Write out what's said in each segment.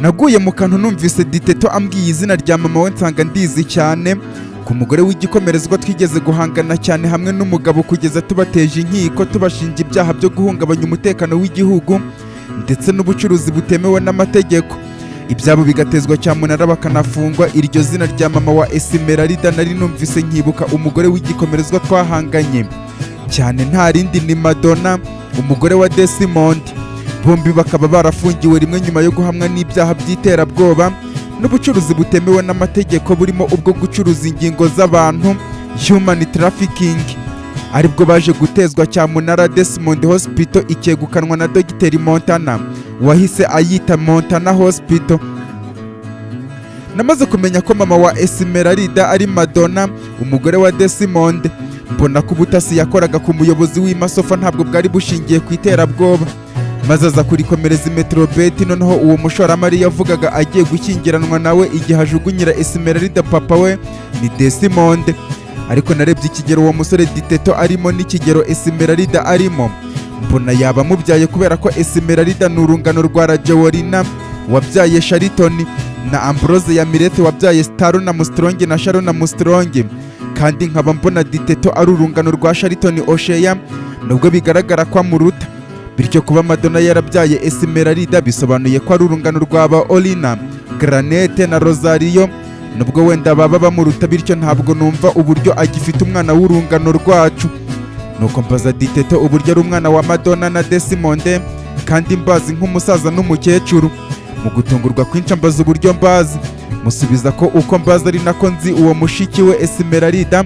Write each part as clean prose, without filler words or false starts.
Naguye mu kantu numvise Diteto ambwiye izina rya mama we, nsanga ndizi cyane ku mugore w'igikomerezwa twigeze guhangana cyane hamwe n'umugabo, kugeza tubateje inkiko, tubashinja ibyaha byo guhungabanya umutekano w'igihugu ndetse n'ubucuruzi butemewe n'amategeko, ibyabo bigatezwa cyamunara bakanafungwa. Iryo zina rya mama wa Esmeralda nari numvise nkibuka umugore w'igikomerezwa twahanganye cyane, nta rindi ni Madonna, umugore wa Desmond. Bombi bakaba barafungiwe rimwe nyuma yo guhamwa n'ibyaha by'iterabwoba n'ubucuruzi butemewe n'amategeko, burimo ubwo gucuruza ingingo z'abantu, human trafficking, aribwo baje gutezwa cyamunara, Desmond Hospital ikegukanwa na Dogiteri Montana wahise ayita Montana Hospital. Namaze kumenya ko mama wa Esmeralda ari Madonna, umugore wa Desmond, mbona ko ubutasi yakoraga ku muyobozi w'imasofa ntabwo bwari bushingiye ku iterabwoba, maze aza kurikomereza Metrobet. Noneho uwo mushoramari yavugaga agiye gushyingiranwa nawe igihe ajugunyira Esmeralda papa we ni Desmond. Ariko narebye ikigero uwo musore Diteto arimo n'ikigero Esmeralda arimo, mbona yaba amubyaye, kubera ko Esmeralda ni urungano rwa Rajeworina wabyaye Shariton na Ambrose ya Mirete wabyaye Staron Armstrong na Sharon Armstrong, kandi nkaba mbona Diteto ari urungano rwa Shariton Osheya, nubwo bigaragara ko amuruta. Bityo kuba Madonna yarabyaye Esmeralda bisobanuye ko ari urungano rwa ba Olina, Granete na Rosario, nubwo wenda baba bamuruta. Bityo ntabwo numva uburyo agifite umwana w'urungano rwacu. Nuko mbaza Diteto uburyo ari umwana wa Madonna na Desmond kandi mbazi nk'umusaza n'umukecuru. Mu gutungurwa kwinshi ambaza uburyo mbazi, musubiza ko uko mbazi ari nako nzi uwo mushiki we Esmeralda.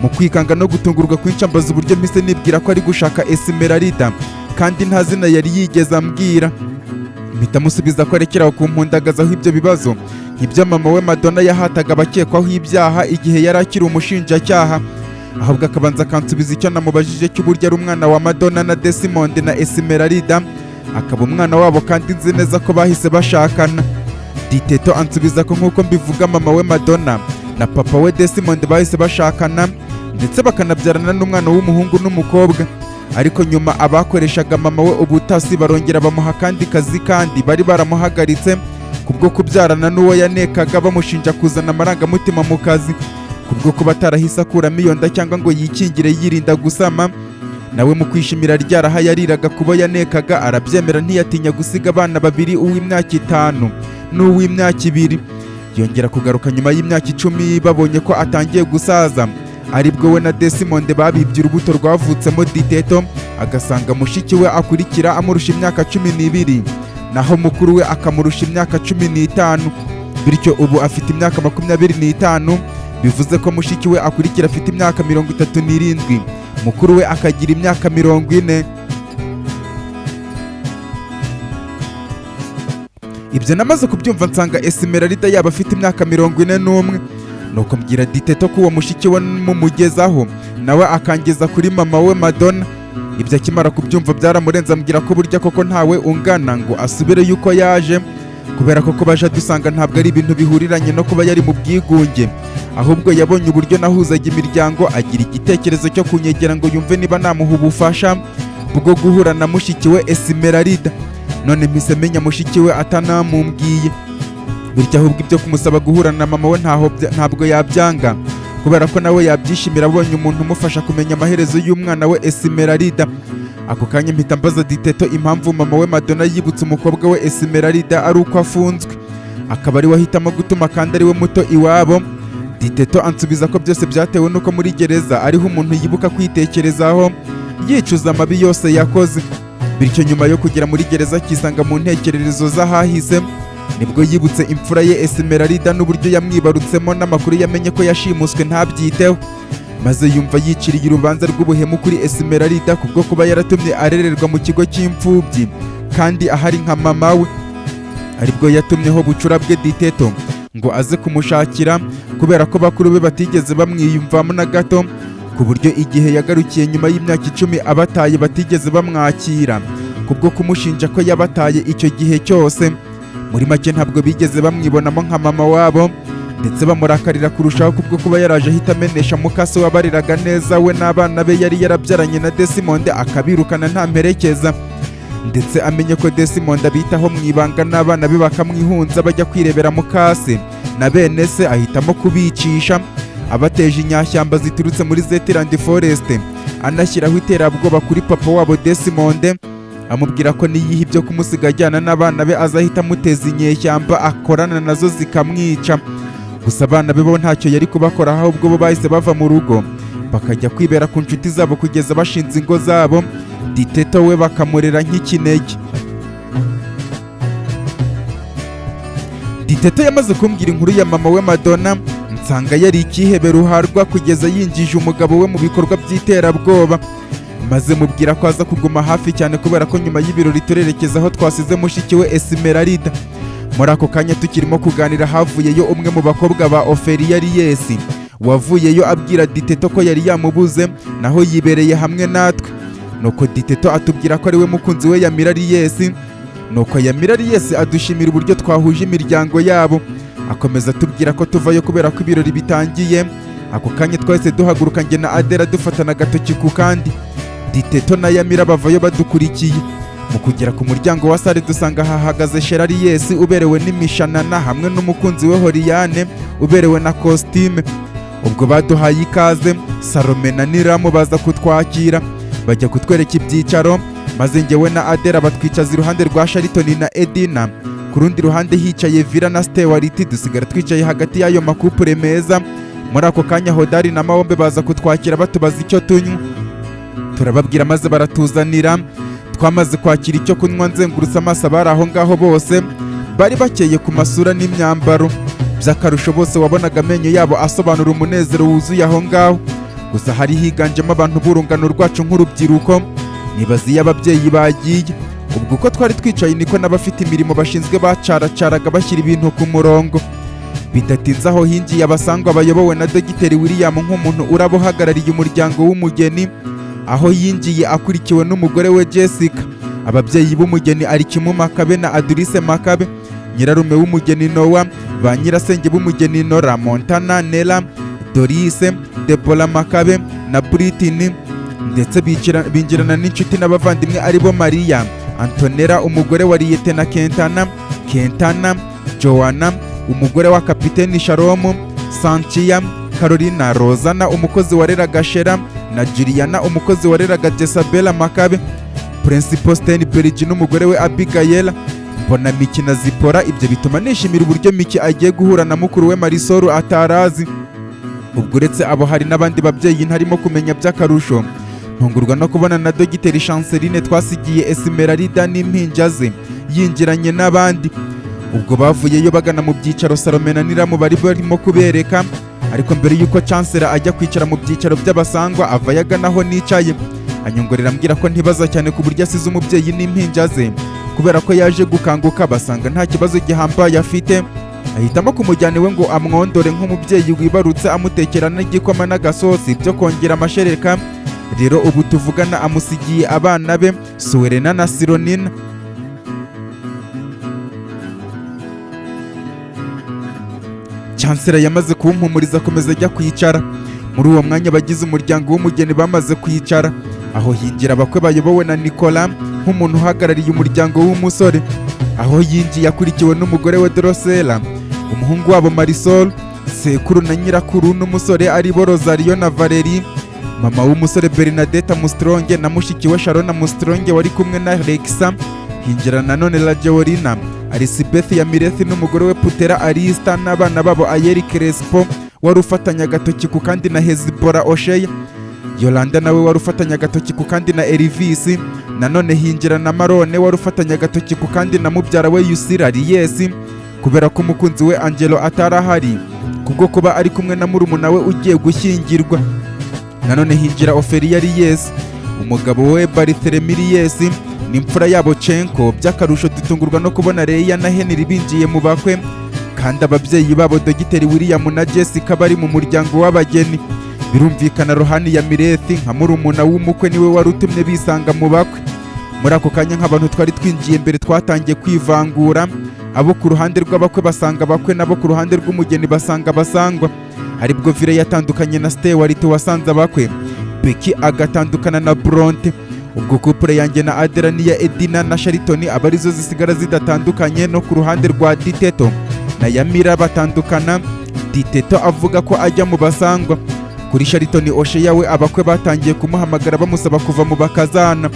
Mu kwikanga no gutungurwa kwinshi ambaza uburyo mpise nibwira ko ari gushaka Esmeralda kandi nta zina yari yigeze ambwira. Mpita musubiza ko arekeraho kumpundagazaho ibyo bibazo nk'ibyo mama we Madonna yahataga abakekwaho ibyaha igihe yari akiri umushinjacyaha, ahubwo akabanza akansubiza icyo namubajije cy'uburyo ari umwana wa Madonna na Desmond na Esmeralda, akaba umwana wabo kandi nzi neza ko bahise bashakana. Diteto ansubiza ko nk'uko mbivuga, mama we Madonna na papa we Desmond bahise bashakana, ndetse bakanabyarana n'umwana w'umuhungu n'umukobwa, ariko nyuma abakoreshaga mama we ubutasi barongera bamuha akandi kazi kandi bari baramuhagaritse kubwo kubyarana n'uwo yanekaga, bamushinja kuzana amarangamutima mu kazi, kubwo kuba atarahise akuramo iyo nda cyangwa ngo yikingire yirinda gusama. Nawe mu kwishimira ryaraha yariraga kubo yanekaga, arabyemera, ntiyatinya gusiga abana babiri, uw'imyaka 5 n'uw'imyaka 2. Yongera kugaruka nyuma y'imyaka 10, babonye ko atangiye gusaza, aribwo we na Desmond babibye urubuto rwavutsemo Diteto, agasanga mushiki we akurikira amurusha imyaka 12, naho mukuru we akamurusha imyaka 15. Bityo ubu afite imyaka 25, bivuze ko mushiki we akurikira afite imyaka 37, mukuru we akagira imyaka 40. Ibyo namaze kubyumva nsanga Esmeralda yaba afite imyaka 41. Nuko mbwira Diteto ko uwo mushiki we mumugezaho, nawe akangeza kuri mama we Madonna. Ibyo akimara kubyumva byaramurenze, ambwira ko burya koko ntawe ungana ngo asubire yuko yaje, kubera ko kuba aje adusanga ntabwo ari ibintu bihuriranye no kuba yari mu bwigunge, ahubwo yabonye uburyo nahuzaga imiryango, agira igitekerezo cyo kunyegera ngo yumve niba namuha ubufasha bwo guhura na mushiki we Esmeralda. None mpise menya mushiki we atanamumbwiye. Bityo ahubwo ibyo kumusaba guhura na mama we ntabwo yabyanga, kubera ko nawe yabyishimira abonye umuntu umufasha kumenya amaherezo y'umwana we Esmeralda. Ako kanya mpita mbaza Diteto impamvu mama we Madonna yibutse umukobwa we Esmeralda ari uko afunzwe, akaba ari we ahitamo gutuma kandi ari we muto iwabo. Diteto ansubiza ko byose byatewe n'uko muri gereza ariho umuntu yibuka kwitekerezaho, yicuza amabi yose yakoze. Bityo nyuma yo kugera muri gereza akisanga mu ntekerezo z'ahahise, nibwo yibutse imfura ye Esmeralda n'uburyo yamwibarutsemo n'amakuru yamenye ko yashimuswe ntabyiteho, maze yumva yiciriye urubanza rw'ubuhemu kuri Esmeralda kubwo kuba yaratumye arererwa mu kigo cy'imfubyi kandi ahari nka mama we, aribwo yatumyeho bucura bwe Diteto ngo aze kumushakira, kubera ko bakuru be batigeze bamwiyumvamo na gato, ku buryo igihe yagarukiye nyuma y'imyaka 10 abataye batigeze bamwakira kubwo kumushinja ko yabataye icyo gihe cyose. Muri make ntabwo bigeze bamwibonamo nka mama wabo, ndetse bamurakarira kurushaho kubwo kuba yaraje ahita amenesha mukase wabareraga neza, we n'abana be yari yarabyaranye na Desmond, akabirukana nta mperekeza. Ndetse amenye ko Desmond abitaho mu ibanga n'abana be bakamwihunza bajya kwirebera mukase na bene se, ahitamo kubicisha abateje inyashyamba ziturutse muri Zetland Forest, anashyiraho iterabwoba kuri papa wabo Desmond, amubwira ko niyiha ibyo kumusiga ajyana n'abana be azahita amuteza inyeshyamba akorana nazo zikamwica. Gusa abana be bo ntacyo yari kubakora, ahubwo bo bahise bava mu rugo bakajya kwibera ku nshuti zabo kugeza bashinze ingo zabo. Diteto we bakamurera nk'ikinege. Diteto yamaze kumbwira inkuru ya mama we Madonna, nsanga yari ikihebe ruharwa kugeza yinjije umugabo we mu bikorwa by'iterabwoba, maze mubwira ko aza kuguma hafi cyane kubera ko nyuma y'ibirori turerekeza aho twasize mushiki we Esmeralda. Muri ako kanya tukirimo kuganira, havuyeyo umwe mu bakobwa ba Ofelia Reyes, wavuyeyo abwira Diteto ko yari yamubuze naho yibereye hamwe natwe. Nuko Diteto atubwira ko ari we mukunzi we Yamira Reyes. Nuko Yamira Reyes adushimira uburyo twahuje imiryango yabo, akomeza atubwira ko tuvayo kubera ko ibirori bitangiye. Ako kanya twahise duhaguruka, njye na Adela dufatana agatoki ku kandi. Diteto na Yamira bavayo badukurikiye. Mu kugera ku muryango wa sale dusanga hahagaze Shera Reyes uberewe n'imishanana hamwe n'umukunzi we Horiyane uberewe na kositime. Ubwo baduhaye ikaze, Salome na Niramu baza kutwakira, bajya kutwereka ibyicaro, maze njyewe na Adela batwicaza iruhande rwa Sharitoni na Edina, ku rundi ruhande hicaye Vira na Stewariti, dusigara twicaye hagati y'ayo makupure meza. Muri ako kanya Hodari na Mawombe baza kutwakira batubaza icyo tunywa, turababwira maze baratuzanira. Twamaze kwakira icyo kunywa, nzengurutse amaso abari aho ngaho bose bari bakeye ku masura n'imyambaro. By'akarusho bose wabonaga amenyo yabo asobanura umunezero wuzuye aho ngaho. Gusa hari higanjemo abantu b'urungano rwacu nk'urubyiruko, nibaza iyo ababyeyi bagiye. Ubwo uko twari twicaye niko n'abafite imirimo bashinzwe bacaracaraga bashyira ibintu ku murongo. Bidatinze aho hinjiye abasangwa bayobowe na Dogiteri William nk'umuntu uraba uhagarariye umuryango w'umugeni, aho yinjiye akurikiwe n'umugore we Jessica, ababyeyi b'umugeni Arikimu Makabe na Adurise Makabe, nyirarume w'umugeni Noah, ba nyirasenge b'umugeni Nora, Montana, Nela, Dorise, Debora Makabe na Britini, ndetse binjirana n'inshuti n'abavandimwe aribo Maria Antonella umugore wa Liyetena Kentana, Kentana Joanna umugore wa Kapiteni Shalomu, Sanchia Carolina, Rozana umukozi wareraga Shera na Juliana umukozi wareraga Jesabela Makabe, Principal Steinberg n'umugore we Abigail. Mbona Miki na Zipora, ibyo bituma nishimira uburyo Miki agiye guhura na mukuru we Marisol atarazi. Ubwo uretse abo hari n'abandi babyeyi ntarimo kumenya. By'akarusho ntungurwa no kubona na Dogiteri Chanceline twasigiye Esmeralda n'impinja ze yinjiranye n'abandi. Ubwo bavuyeyo bagana mu byicaro Salome na Niramu bari barimo kubereka, ariko mbere y'uko Chancellor ajya kwicara mu byicaro by'abasangwa ava yagana aho nicaye, anyongorera ambwira ko ntibaza cyane ku buryo asize umubyeyi n'impinja ze, kubera ko yaje gukanguka basanga nta kibazo gihambaye afite, ahitamo kumujyana iwe ngo amwondore nk'umubyeyi wibarutse, amutekera n'igikoma n'agasosi byo kongera amashereka. Rero ubu tuvugana amusigiye abana be Suwerena na Sironina. Chancellor yamaze kumpumuriza akomeza ajya kwicara. Muri uwo mwanya abagize umuryango w'umugeni bamaze kwicara, aho hinjira abakwe bayobowe na Nicola nk'umuntu uhagarariye umuryango w'umusore, aho yinjiye akurikiwe n'umugore we Drosela, umuhungu wabo Marisol, sekuru na nyirakuru n'umusore aribo Rosario na Valerie, mama w'umusore Bernadette Mustronge na mushiki we Sharona Mustronge wari kumwe na Lexa. Hinjira nanone la Georina Arisibeth ya Mirethi n'umugore we Putera Arista n'abana babo Ayeri Crespo wari ufatanya agatoki ku kandi na Hezibora Osheya, Yolanda nawe wari ufatanya agatoki ku kandi na Elvis. Nanone hinjira na Marone wari ufatanya agatoki ku kandi na mubyara we Yusira Riyesi, kubera ko umukunzi we Angelo atari ahari kubwo kuba ari kumwe na murumuna we ugiye gushyingirwa. Nanone hinjira Ofelia Riyesi, umugabo we Barthelemy Riyesi n'imfura yabo Chenko. By'akarusho dutungurwa no kubona Leia na Henry binjiye mu bakwe, kandi ababyeyi babo Dogiteri William na Jessica bari mu muryango w'abageni. Birumvikana Rohani ya Mirethi nka murumuna w'umukwe niwe wari utumye bisanga mu bakwe. Muri ako kanya nk'abantu twari twinjiye mbere twatangiye kwivangura, abo ku ruhande rw'abakwe basanga abakwe, nabo ku ruhande rw'umugeni basanga abasangwa. Aribwo Vire yatandukanye na Stewart wasanze abakwe, Becky agatandukana na Bronte. Ubwo couple yanjye na Adela n'iya Edina na Sharitoni aba arizo zisigara zidatandukanye. No ku ruhande rwa Diteto na Yamira batandukana, Diteto avuga ko ajya mu basangwa. Kuri Sharitoni Osheya we, abakwe batangiye kumuhamagara bamusaba kuva mu bakazana,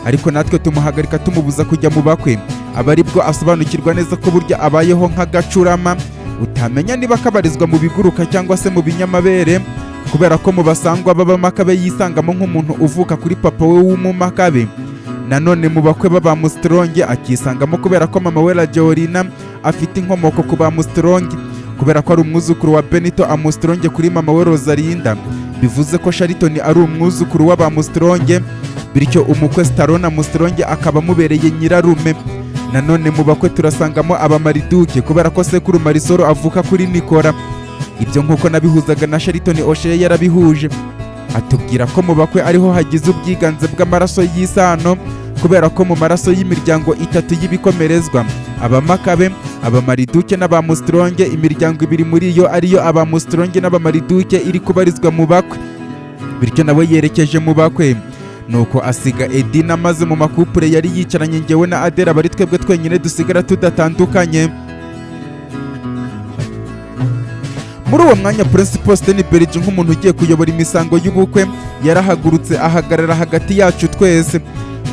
ariko natwe tumuhagarika tumubuza kujya mu bakwe. Aba aribwo asobanukirwa neza ko burya abayeho nk'agacurama utamenya niba kabarizwa mu biguruka cyangwa se mu binyamabere, kubera ko mu basangwa b'Abamakabe yisangamo nk'umuntu uvuka kuri papa we w'Umumakabe. Nanone mu bakwe b'Abamusitronge akisangamo kubera ko mama we Rajorina afite inkomoko ku Bamusitronge, kubera ko ari umwuzukuru wa Benito Amusitronge kuri mama we Rosalinda. Bivuze ko Sharitoni ari umwuzukuru w'Abamusitronge, bityo umukwe Starona Musitronge akaba amubereye nyirarume. Nanone mu bakwe turasangamo Abamariduke, kubera ko sekuru Marisoro avuka kuri Nikora. Ibyo nk'uko nabihuzaga na Sharitoni Osheya yarabihuje, atubwira ko mu bakwe ariho hagize ubwiganze bw'amaraso y'isano, kubera ko mu maraso y'imiryango itatu y'ibikomerezwa, Abamakabe, Abamariduke n'Abamusitronge, imiryango ibiri muri yo ariyo Abamusitronge n'Abamariduke iri kubarizwa mu bakwe. Bityo nawe yerekeje mu bakwe, nuko asiga Edina, maze mu ma couple yari yicaranye ngewe na Adela bari twebwe twenyine dusigara tudatandukanye. Muri uwo mwanya Principal Stenberg, nk'umuntu ugiye kuyobora imisango y'ubukwe, yarahagurutse ahagarara hagati yacu twese,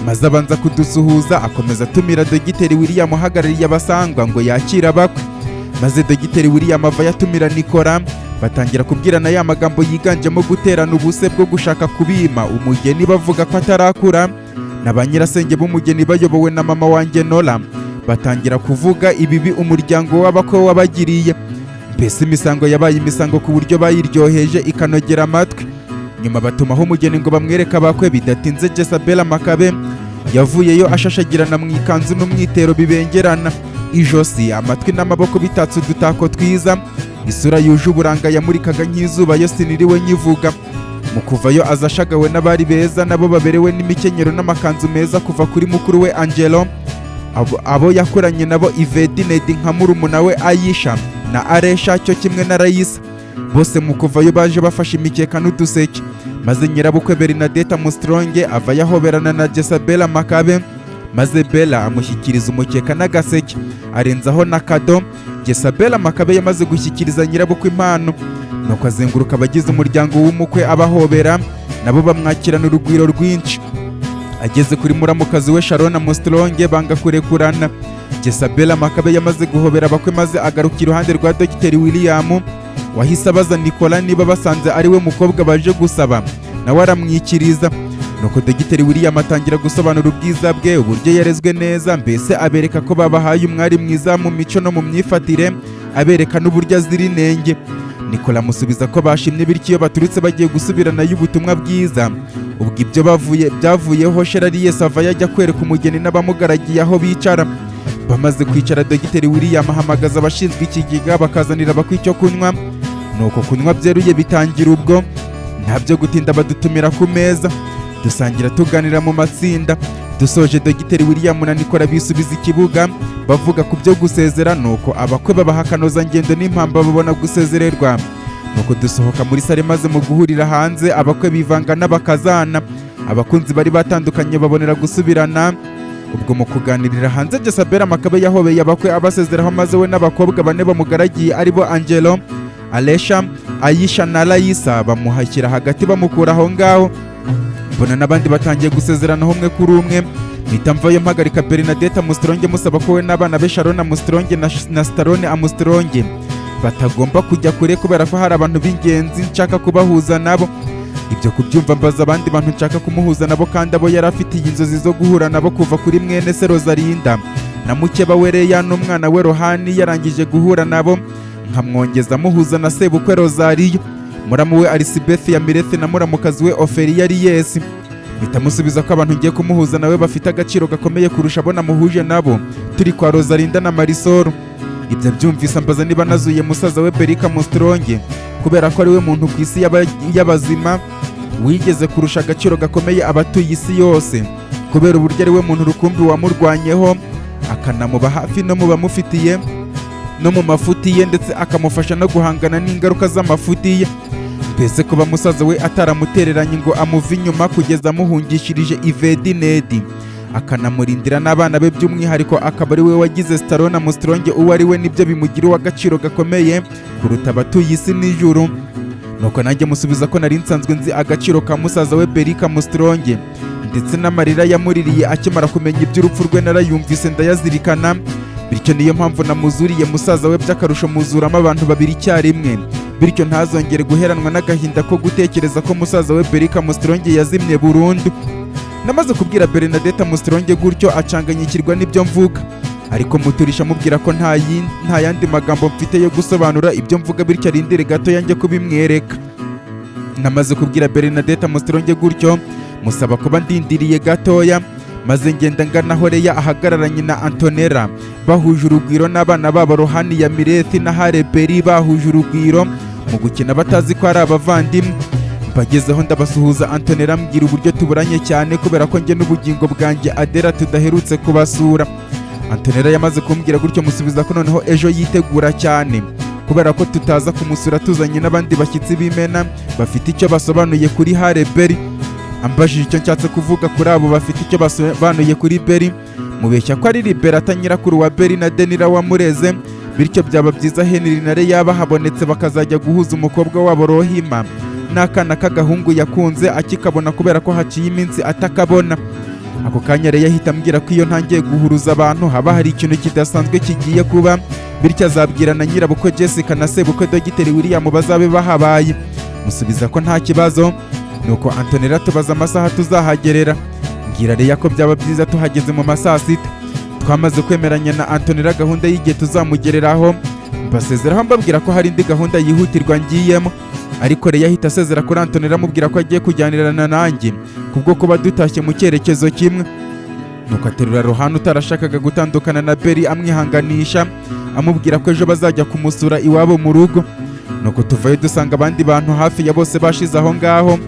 maze abanza kudusuhuza, akomeza atumira Dogiteri William uhagarariye abasangwa ngo yakire abakwe. Maze Dogiteri William ava yatumira Nikora, batangira kubwirana ya magambo yiganjemo guterana ubuse bwo gushaka kubima umugeni, bavuga ko atarakura. Na ba nyirasenge b'umugeni bayobowe na mama wanjye Nora batangira kuvuga ibibi umuryango w'abakwe wabagiriye. Mbese imisango yabaye imisango ku buryo bayiryoheje ikanogera amatwi. Nyuma batumaho umugeni ngo bamwereke abakwe. Bidatinze Jesabela Makabe yavuyeyo ashashagirana mu ikanzu n'umwitero bibengerana, ijosi, amatwi n'amaboko bitatse udutako twiza, isura yuje uburanga yamurikaga nk'izuba yo siniriwe nyivuga. Mu kuvayo aza ashagawe n'abari beza, nabo baberewe n'imikenyero n'amakanzu meza, kuva kuri mukuru we Angelo, abo yakoranye nabo Ivedinedi nka murumuna we Ayisha na Aresha cyo kimwe na Rayisa. Bose mu kuvayo baje bafashe imikeka n'uduseke. Maze nyirabukwe Bernadette Mustronge ava yahoberana na Jesabela Makabe, maze Bella amushyikiriza umukeka n'agaseke, arenzaho na kado. Jesabela Makabe yamaze gushyikiriza nyirabukwe impano, nuko azenguruka abagize umuryango w'umukwe abahobera, nabo bamwakirana urugwiro rwinshi. Ageze kuri muramukazi we Sharona Mustronge banga kurekurana. Jesabela Makabe yamaze guhobera abakwe, maze agaruka iruhande rwa Dogiteri William, wahise abaza Nicola niba basanze ari we mukobwa baje gusaba, nawe aramwikiriza. Nuko Dogiteri William atangira gusobanura ubwiza bwe, uburyo yarezwe neza, mbese abereka ko babahaye umwari mwiza mu mico no mu myifatire, abereka n'uburyo azira inenge. Nicola amusubiza ko bashimye, bityo iyo baturutse bagiye gusubiranayo ubutumwa bwiza. Ubwo ibyo bavuye byavuyeho, Sherariye ava yajya kwereka umugeni n'abamugaragiye aho bicara. Bamaze kwicara, Dogiteri William ahamagaza abashinzwe ikigega bakazanira abakwe icyo kunywa. Nuko kunywa byeruye bitangira. Ubwo nta byo gutinda, badutumira ku meza, dusangira tuganira mu matsinda. Dusoje, Dogiteri William na Nicola bisubiza ikibuga bavuga ku byo gusezera, nuko abakwe babaha akanozangendo n'impamba, babona gusezererwa. Nuko dusohoka muri salle, maze mu guhurira hanze abakwe bivanga n'abakazana, abakunzi bari batandukanye babonera gusubirana. Ubwo mu kuganirira hanze, Jesabela Makabe yahobeye abakwe abasezeraho, maze we n'abakobwa bane bamugaragiye aribo Angelo, Alesha, Ayisha na Layisa bamuhashyira hagati, bamukura aho ngaho. Mbona n'abandi batangiye gusezeranaho umwe kuri umwe, mpita mvayo mpagarika Bernadette Amusitronge, musaba ko we n'abana be Sharon Amusitronge na Starone Amusitronge batagomba kujya kure, kubera ko hari abantu b'ingenzi nshaka kubahuza nabo. Ibyo kubyumva, mbaza abandi bantu nshaka kumuhuza nabo kandi abo yari afitiye inzozi zo guhura nabo, kuva kuri mwene se Rosalinda na mukeba we Leya n'umwana we Rohani, yarangije guhura nabo nkamwongeza muhuza na sebukwe Rosario, muramu we Arisibeth ya Mirethe na muramukazi we Ofelia Riyesi. Mpita musubiza ko abantu ngiye kumuhuza nawe bafite agaciro gakomeye kurusha abo namuhuje nabo turi kwa Rosalinda na Marisol. Ibyo byumvise, ambaza niba nazuye musaza we Berika Mustronge, kubera ko ari we muntu ku isi y'abazima wigeze kurusha agaciro gakomeye abatuye isi yose, kubera uburyo ari we muntu rukumbi wamurwanyeho, akanamuba hafi no mu bamufitiye no mu mafuti ye, ndetse akamufasha no guhangana n'ingaruka z'amafuti ye. Mbese kuba musaza we ataramutereranye ngo amuve inyuma kugeza amuhungishirije Ivedinedi, akanamurindira n'abana be, by'umwihariko akaba ari we wagize Stallone Armstrong uwo ari we, nibyo bimugira uw'agaciro gakomeye kuruta abatuye isi n'ijuru. Nuko nanjye musubiza ko nari nsanzwe nzi agaciro ka musaza we Berika Armstrong, ndetse n'amarira yamuririye akimara kumenya iby'urupfu rwe narayumvise ndayazirikana. Bityo niyo mpamvu namuzuriye musaza we, by'akarusho muzuramo abantu babiri icyarimwe, bityo ntazongere guheranwa n'agahinda ko gutekereza ko musaza we Berika Armstrong yazimye burundu. Namaze kubwira Bernadette Armstrong gutyo, acanganyikirwa n'ibyo mvuga, ariko muturisha amubwira ko nta yandi magambo mfite yo gusobanura ibyo mvuga, bityo arindire gato yanjye kubimwereka. Namaze kubwira Bernadette Armstrong gutyo, musaba kuba ndindiriye gatoya, maze ngenda ngana aho Leya ahagararanye na Antonella bahuje urugwiro n'abana babo Rohani ya Mirethi na Hareberi, bahuje urugwiro mu gukina batazi ko ari abavandimwe. Mbagezeho ndabasuhuza. Antonella ambwira uburyo tuburanye cyane kubera ko njye n'ubugingo bwanjye Adela tudaherutse kubasura. Antonella yamaze kumbwira gutyo, musubiza ko noneho ejo yitegura cyane kubera ko tutaza kumusura tuzanye n'abandi bashyitsi b'imena bafite icyo basobanuye kuri Hareberi. Ambajije icyo nshatse kuvuga kuri abo bafite icyo basobanuye kuri Beri, mubeshya ko ari Liberata nyirakuru wa Beri na Denira wamureze, bityo byaba byiza Henry na Leya bahabonetse bakazajya guhuza umukobwa wabo Rohima n'akana k'agahungu yakunze akikabona, kubera ko haciye iminsi atakabona. Ako kanya Leya ahita ambwira ko iyo ntangiye guhuruza abantu haba hari ikintu kidasanzwe kigiye kuba, bityo azabwira na nyirabukwe Jessica na sebukwe Dogiteri William bazabe bahabaye. Musubiza ko nta kibazo. Nuko Antonella tubaza amasaha tuzahagerera. Mbwira Leya ko byaba byiza tuhageze mu ma saa sita. Twamaze kwemeranya na Antonella gahunda y'igihe tuzamugereraho, mbasezeraho mbabwira ko hari indi gahunda yihutirwa ngiyemo. Ariko Leya ahita asezera kuri Antonella amubwira ko agiye kujyanirana nanjye kubwo kuba dutashye mu cyerekezo kimwe. Nuko aterura Rohani utarashakaga gutandukana na Beri, amwihanganisha amubwira ko ejo bazajya kumusura iwabo mu rugo. Nuko tuvayo dusanga abandi bantu hafi ya bose bashize aho ngaho.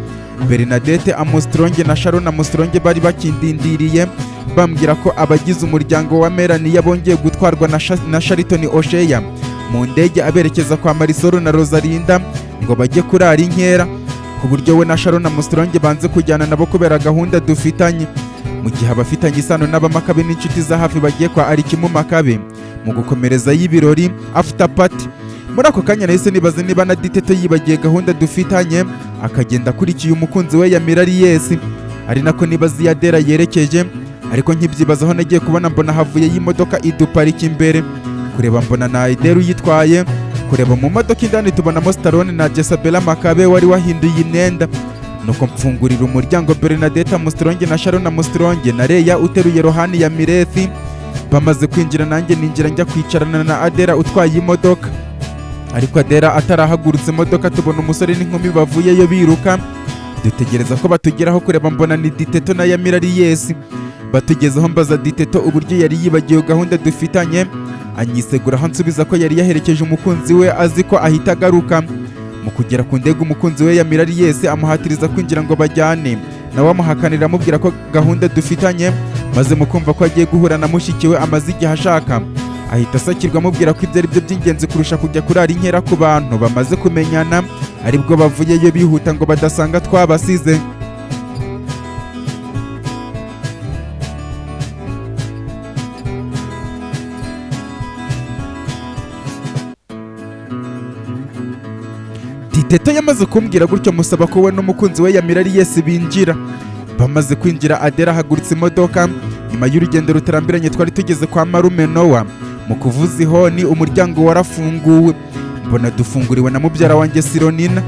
Bernadette Armstrong na Sharon Armstrong bari bakindindiriye, bambwira ko abagize umuryango wa Melanie bongeye gutwarwa na Shariton O'Shea mu ndege aberekeza kwa Marisol na Rosalinda ngo bajye kurara inkera, ku buryo we na Sharon Armstrong banze kujyana nabo kubera gahunda dufitanye, mu gihe abafitanye isano n'abamakabe n'inshuti za hafi bagiye kwa Alikimu Makabe mu gukomereza y'ibirori after party. Muri ako kanya nahise nibaza niba na Diteto yibagiye gahunda dufitanye akagenda akurikiye umukunzi we Yamira Riyesi, ari nako nibaza iyo Adela yerekeje. Ariko nkibyibazaho, nagiye kubona mbona havuye y'imodoka iduparika imbere. Kureba mbona na Adela uyitwaye. Kureba mu modoka indani tubonamo Stallone na Jezabela Makabe wari wahinduye imyenda. Nuko mfungurira umuryango Bernadette Armstrong na Sharon Armstrong na Leya uteruye Rohani ya Mirethi. Bamaze kwinjira, nanjye ninjira njya kwicarana na Adela utwaye imodoka. Ariko Adela atarahagurutse imodoka, tubona umusore n'inkumi bavuyeyo biruka. Dutegereza ko batugeraho. Kureba mbona ni Diteto na Yamira Riyesi. Batugezeho mbaza Diteto uburyo yari yibagiwe gahunda dufitanye, anyiseguraho ansubiza ko yari yaherekeje umukunzi we azi ko ahita agaruka. Mu kugera ku ndege, umukunzi we Yamira Riyesi amuhatiriza kwinjira ngo bajyane, nawe amuhakanira amubwira ko gahunda dufitanye, maze mu kumva ko agiye guhura na mushiki we amaze igihe ashaka, ahita asakirwa amubwira ko ibyo ari byo by'ingenzi kurusha kujya kurara inkera ku bantu bamaze kumenyana, aribwo bavuyeyo bihuta ngo badasanga twabasize. Titeto yamaze kumbwira gutyo, musaba ko we n'umukunzi we Yamira Riyesi binjira. Bamaze kwinjira, Adela ahagurutse imodoka. Nyuma y'urugendo rutarambiranye twari tugeze kwa Marume Nowa. Mu kuvuza ihoni umuryango warafunguwe, mbona dufunguriwe na mubyara wanjye Sironina.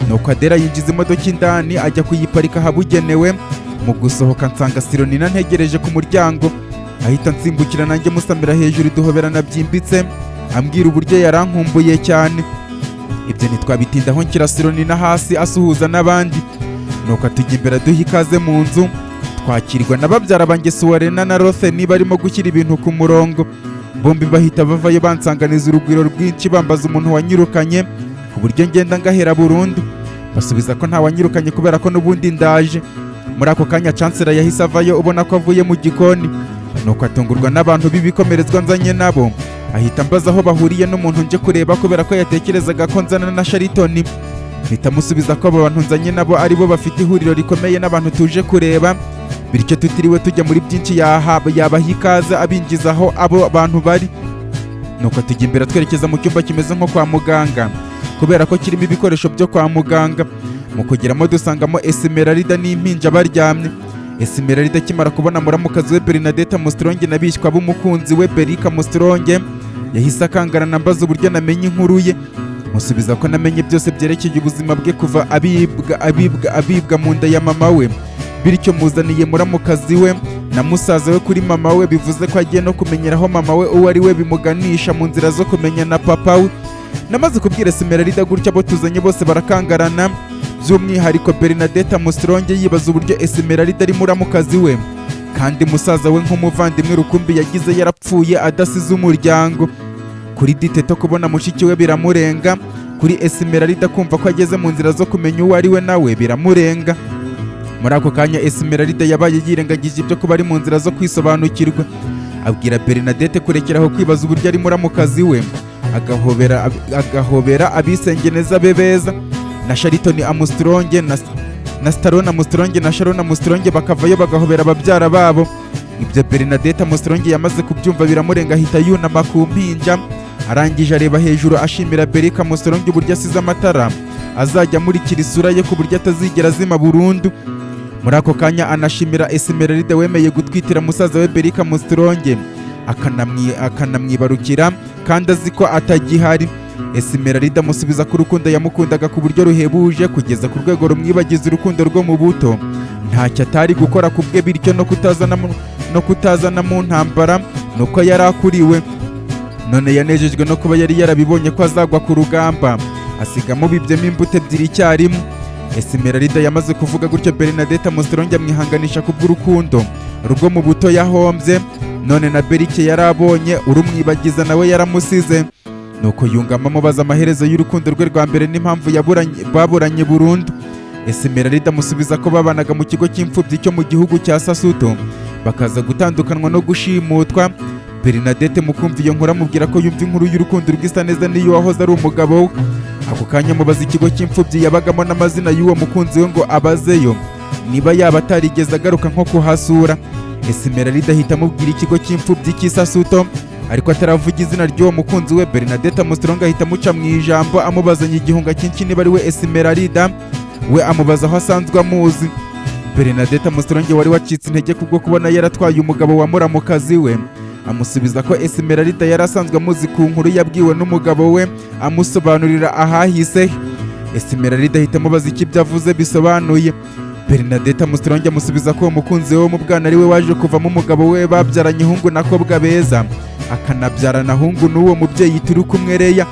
Nuko Adela yinjiza imodoka indani ajya kuyiparika ahabugenewe. Mu gusohoka nsanga Sironina ntegereje ku muryango, ahita nsimbukira nanjye musamira hejuru, duhoberana byimbitse, ambwira uburyo yarankumbuye cyane. Ibyo ntitwabitindaho, nshyira Sironina hasi asuhuza n'abandi, nuko atujya imbere aduha ikaze mu nzu. Twakirwa na babyara banjye Suwarena na Rotheni barimo gushyira ibintu ku murongo. Bombi bahita bavayo bansanganiza urugwiro rwinshi, bambaza umuntu wanyirukanye ku buryo ngenda ngahera burundu. Basubiza ko nta wanyirukanye kubera ko n'ubundi ndaje. Muri ako kanya Chancellor yahise avayo, ubona ko avuye mu gikoni, nuko atungurwa n'abantu b'ibikomerezwa nzanye nabo, ahita ambaza aho bahuriye n'umuntu nje kureba, kubera ko yatekerezaga ko nzana na Sharitoni. Mpita musubiza ko abo bantu nzanye nabo ari bo bafite ihuriro rikomeye n'abantu tuje kureba, bityo tutiriwe tujya muri byinshi yabaha ikaze abinjiza aho abo bantu bari. Nuko tujya imbere twerekeza mu cyumba kimeze nko kwa muganga, kubera ko kirimo ibikoresho byo kwa muganga. Mu kugeramo dusangamo Esmeralda n'impinja baryamye. Esmeralda akimara kubona muramukazi we Bernadette Armstrong na bishywa b'umukunzi we Berika Armstrong, yahise akangarana ambaza uburyo namenye inkuru ye. Musubiza ko namenye byose byerekeye ubuzima bwe kuva abibwa mu nda ya mama we, bityo muzaniye muramukazi we na musaza we kuri mama we, bivuze ko agiye no kumenyeraho mama we uwo ari we, bimuganisha mu nzira zo kumenya na papa we. Namaze kubwira Esmeralda gutya, abo tuzanye bose barakangarana, by'umwihariko Bernadette Armstrong yibaza uburyo Esmeralda ari muramukazi we kandi musaza we nk'umuvandimwe rukumbi yagize yarapfuye adasize umuryango. Kuri Diteto kubona mushiki we biramurenga, kuri Esmeralda kumva ko ageze mu nzira zo kumenya uwo ari we nawe biramurenga. Muri ako kanya Esmeralda yabaye yirengagije ibyo kuba ari mu nzira zo kwisobanukirwa, abwira Bernadette kurekeraho kwibaza uburyo ari muramukazi we, agahobera abisengeneza be beza na Shariton Armstrong na Staron Armstrong na Sharon Armstrong, bakavayo bagahobera ababyara babo. Ibyo Bernadette Armstrong yamaze kubyumva biramurenga, ahita yunama ku mpinja, arangije areba hejuru ashimira Berika Armstrong uburyo asize amatara azajya amurikira isura ye ku buryo atazigera azima burundu. Muri ako kanya anashimira Esmeralda wemeye gutwitira musaza we Berika Armstrong akanamwibarukira kandi azi ko atagihari. Esmeralda amusubiza ko urukundo yamukundaga ku buryo ruhebuje kugeza ku rwego rumwibagiza urukundo rwo mu buto, ntacyo atari gukora ku bwe, bityo no kutazana mu ntambara nuko yari akuriwe. None yanejejwe no kuba yari yarabibonye ko azagwa ku rugamba, asiga amubibyemo imbuto ebyiri icyarimwe. Esmeralda yamaze kuvuga gutyo, Bernadette Armstrong amwihanganisha kubw'urukundo rwo mu buto yahombye, none na Berike yari abonye urumwibagiza nawe yaramusize. Nuko yungamo amubaza amaherezo y'urukundo rwe rwa mbere n'impamvu baburanye burundu. Esmeralda amusubiza ko babanaga mu kigo cy'imfubyi cyo mu gihugu cya Sasuto, bakaza gutandukanywa no gushimutwa. Bernadette mu kumva iyo nkuru amubwira ko yumva inkuru y'urukundo rwisa neza n'iyo wahoze ari umugabo we. Ako kanya amubaza ikigo cy'imfubyi yabagamo n'amazina y'uwo mukunzi we ngo abazeyo niba yaba atarigeze agaruka nko kuhasura. Esmeralda ahita amubwira ikigo cy'imfubyi cy'Isasuto, ariko ataravuga izina ry'uwo mukunzi we, Bernadette Armstrong ahita amuca mu ijambo amubazanya igihunga cyinshi niba ari we Esmeralda, we amubaza aho asanzwe amuzi. Bernadette Armstrong wari wacitse intege kubwo kubona yaratwaye umugabo wa muramukazi we, amusubiza ko Esmeralda yari asanzwe amuzi ku nkuru yabwiwe n'umugabo we amusobanurira ahahise he. Esmeralda ahita amubaza icyo ibyo avuze bisobanuye. Bernadette Armstrong amusubiza ko uwo mukunzi we wo mu bwana ari we waje kuvamo umugabo we babyaranye ihungu na kobwa beza, akanabyarana hungu n'uwo mubyeyi turi kumwe Leya.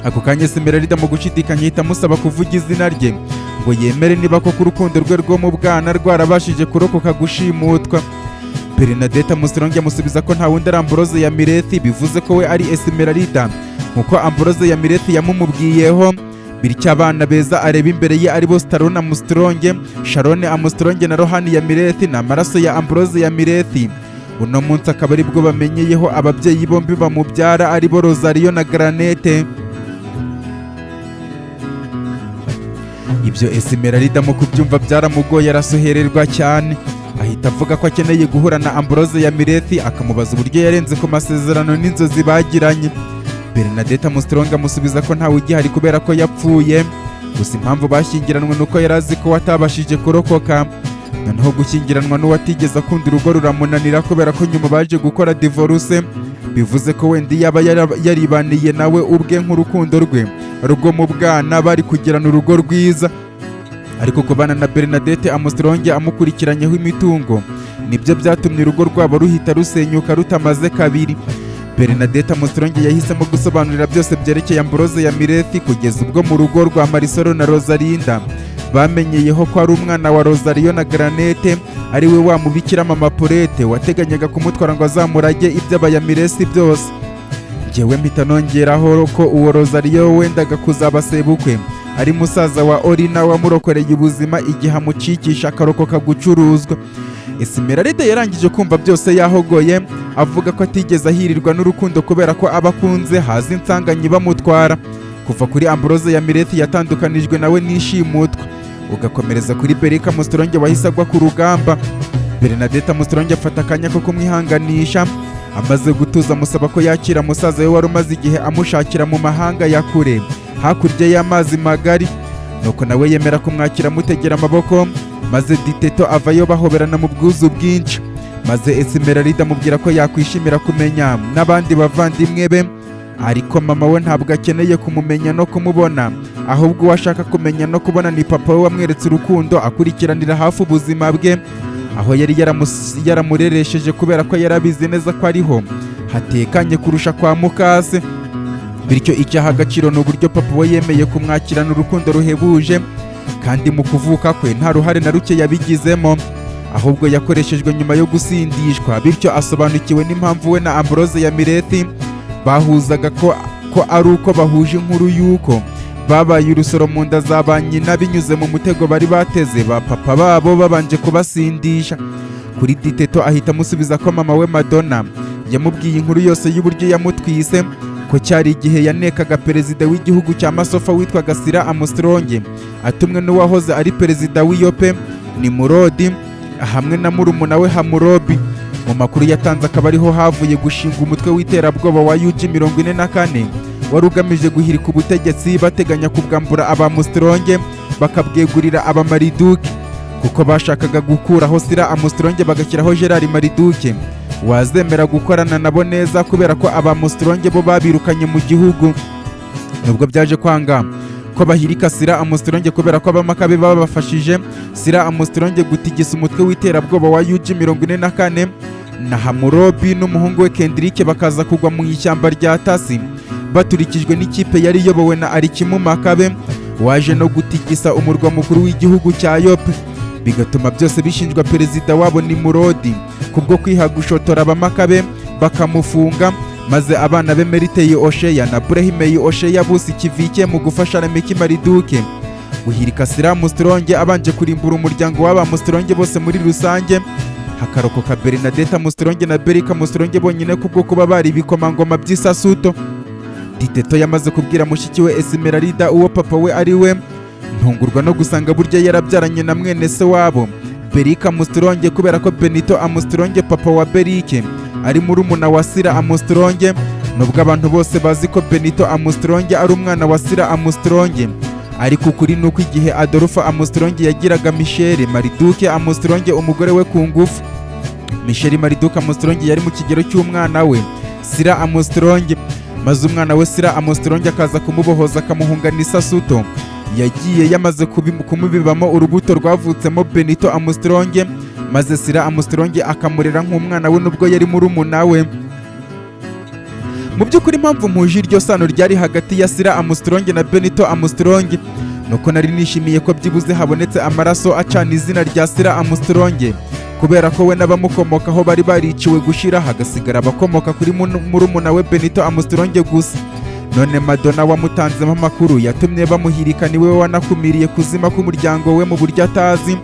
Ako kanya Esmeralda mu gushidikanya ahita amusaba kuvuga izina rye ngo yemere niba koko urukundo rwe rwo mu bwana rwarabashije kurokoka gushimutwa. Bernadette Armstrong amusubiza ko nta wundi ari Ambrose ya Mirethi, bivuze ko we ari Esmeralda nkuko Ambrose ya Mirethi yamumubwiyeho, bityo abana beza areba imbere ye aribo Staron Armstrong, Sharon Armstrong na Rohani ya Mirethi ni amaraso ya Ambrose ya Mirethi. Uno munsi akaba aribwo bamenyeyeho ababyeyi bombi bamubyara aribo Rosario na Granete. Ibyo Esmeralda mu kubyumva byaramugoye, arasuhererwa cyane, ahita avuga ko akeneye guhura na Ambrose ya Mirethi akamubaza uburyo yarenze ku masezerano n'inzozi bagiranye. Bernadette Armstrong amusubiza ko ntawe ugihari kubera ko yapfuye, gusa impamvu bashyingiranwe nuko yari azi ko watabashije kurokoka, noneho gushyingiranwa n'uwatigeze akunda urugo ruramunanira, kubera ko nyuma baje gukora divorce, bivuze ko wenda yaba yaribaniye nawe ubwe nk'urukundo rwe rwo mu bwana bari kugirana urugo rwiza. Ariko kubana na Bernadette Armstrong amukurikiranyeho imitungo nibyo byatumye urugo rwabo ruhita rusenyuka rutamaze kabiri. Bernadette Armstrong yahisemo gusobanurira byose byerekeye Ambrose ya Mirethi, kugeza ubwo mu rugo rwa Marisol na Rosalinda bamenyeyeho ko ari umwana wa Rosario na Granete, ari we wa mubikira mama Paulette wateganyaga kumutwara ngo azamurage iby'abayamiresi byose. Njyewe mpita nongeraho ko uwo Rosario wendaga kuzaba sebukwe ari musaza wa Orina wamurokoreye ubuzima igihe amucikisha akarokoka gucuruzwa. Esmeralda yarangije kumva byose yahogoye, avuga ko atigeze ahirirwa n'urukundo kubera ko aba akunze haza insanganyi bamutwara, Kuva kuri Ambrose ya Mirethi yatandukanijwe nawe n'ishimutwa, ugakomereza kuri Berika Armstrong wahise agwa ku rugamba. Bernadette Armstrong afata akanya ko kumwihanganisha. Amaze gutuza, amusaba ko yakira musaza we wari umaze igihe amushakira mu mahanga ya kure hakurya y'amazi magari. Nuko nawe yemera kumwakira, amutegera amaboko, maze Diteto avayo bahoberana mu bwuzu bwinshi. Maze Esmeralda amubwira ko yakwishimira kumenya n'abandi bavandimwe be, ariko mama we ntabwo akeneye kumumenya no kumubona, ahubwo uwo ashaka kumenya no kubona ni papa we wamweretse urukundo, akurikiranira hafi ubuzima bwe aho yari yaramureresheje, kubera ko yarabizi neza ko ariho hatekanye kurusha kwa mukase. Bityo icyaha agaciro ni uburyo papa we yemeye kumwakirana urukundo ruhebuje, kandi mu kuvuka kwe nta ruhare na ruke yabigizemo, ahubwo yakoreshejwe nyuma yo gusindishwa. Bityo asobanukiwe n'impamvu we na Ambrose ya Mirethi bahuzaga, ko ari uko bahuje inkuru y'uko babaye urusoro mu nda za ba nyina binyuze mu mutego bari bateze ba papa babo babanje kubasindisha. Kuri Diteto ahita amusubiza ko mama we Madonna yamubwiye inkuru yose y'uburyo yamutwise, ko cyari igihe yanekaga perezida w'igihugu cya Masofa witwaga Sira Armstrong, atumwe n'uwahoze ari perezida w'iyope Nimurodi hamwe na murumuna we Hamurobi. Mu makuru yatanze akaba ariho havuye gushinga umutwe w'iterabwoba wa UG 44, wari ugamije guhirika ubutegetsi, bateganya kubwambura aba Armstrong bakabwegurira abamariduke, kuko bashakaga gukuraho Sira Armstrong bagashyiraho Gerard Mariduke wazemera gukorana nabo neza, kubera ko aba Armstrong bo babirukanye mu gihugu. Nubwo byaje kwanga ko bahirika Sira Armstrong, kubera ko abamakabe babafashije Sira Armstrong gutigisa umutwe w'iterabwoba wa UG 44, na Hamurobi n'umuhungu we Kendrick bakaza kugwa mu ishyamba rya Tasi baturikijwe n'ikipe yari iyobowe na Alikimu Makabe, waje no gutigisa umurwa mukuru w'igihugu cya Yope, bigatuma byose bishinjwa perezida wabo Nimurodi kubwo kwiha gushotora abamakabe, bakamufunga. Maze abana be Meriteye Osheya na Burehimeye Osheya busa ikivike mu gufasha Lameki Mariduke guhirika Sira Armstrong, abanje kurimbura umuryango w'aba Armstrong bose muri rusange, hakarokoka Bernadette Armstrong na Berika Armstrong bonyine kubwo kuba bari ibikomangoma by'Isasuto. Diteto yamaze kubwira mushiki we Esmeralda uwo papa we ari we, ntungurwa no gusanga burya yarabyaranye na mwene se wabo Berika Armstrong, kubera ko Benito Armstrong, papa wa Berike, ari murumuna wa Sira Armstrong. Nubwo abantu bose bazi ko Benito Armstrong ari umwana wa Sira Armstrong, ariko ukuri ni uko igihe Adolphe Armstrong yagiraga Michelle Mariduke Armstrong umugore we ku ngufu, Michelle Mariduke Armstrong yari mu kigero cy'umwana we Sira Armstrong, maze umwana we Sira Armstrong akaza kumubohoza, akamuhungana Isasuto. Yagiye yamaze kumubibamo urubuto rwavutsemo Benito Armstrong, maze Sira Armstrong akamurera nk'umwana we nubwo yari murumuna we. Mu by'ukuri, impamvu mpuje iryo sano ryari hagati ya Sira Armstrong na Benito Armstrong nuko nari nishimiye ko byibuze habonetse amaraso acana izina rya Sira Armstrong, kubera ko we n'abamukomokaho bari bariciwe gushira, hagasigara abakomoka kuri murumuna we Benito Armstrong gusa. None Madonna wamutanzemo amakuru yatumye bamuhirika niwe wanakumiriye kuzima k'umuryango we mu buryo atazi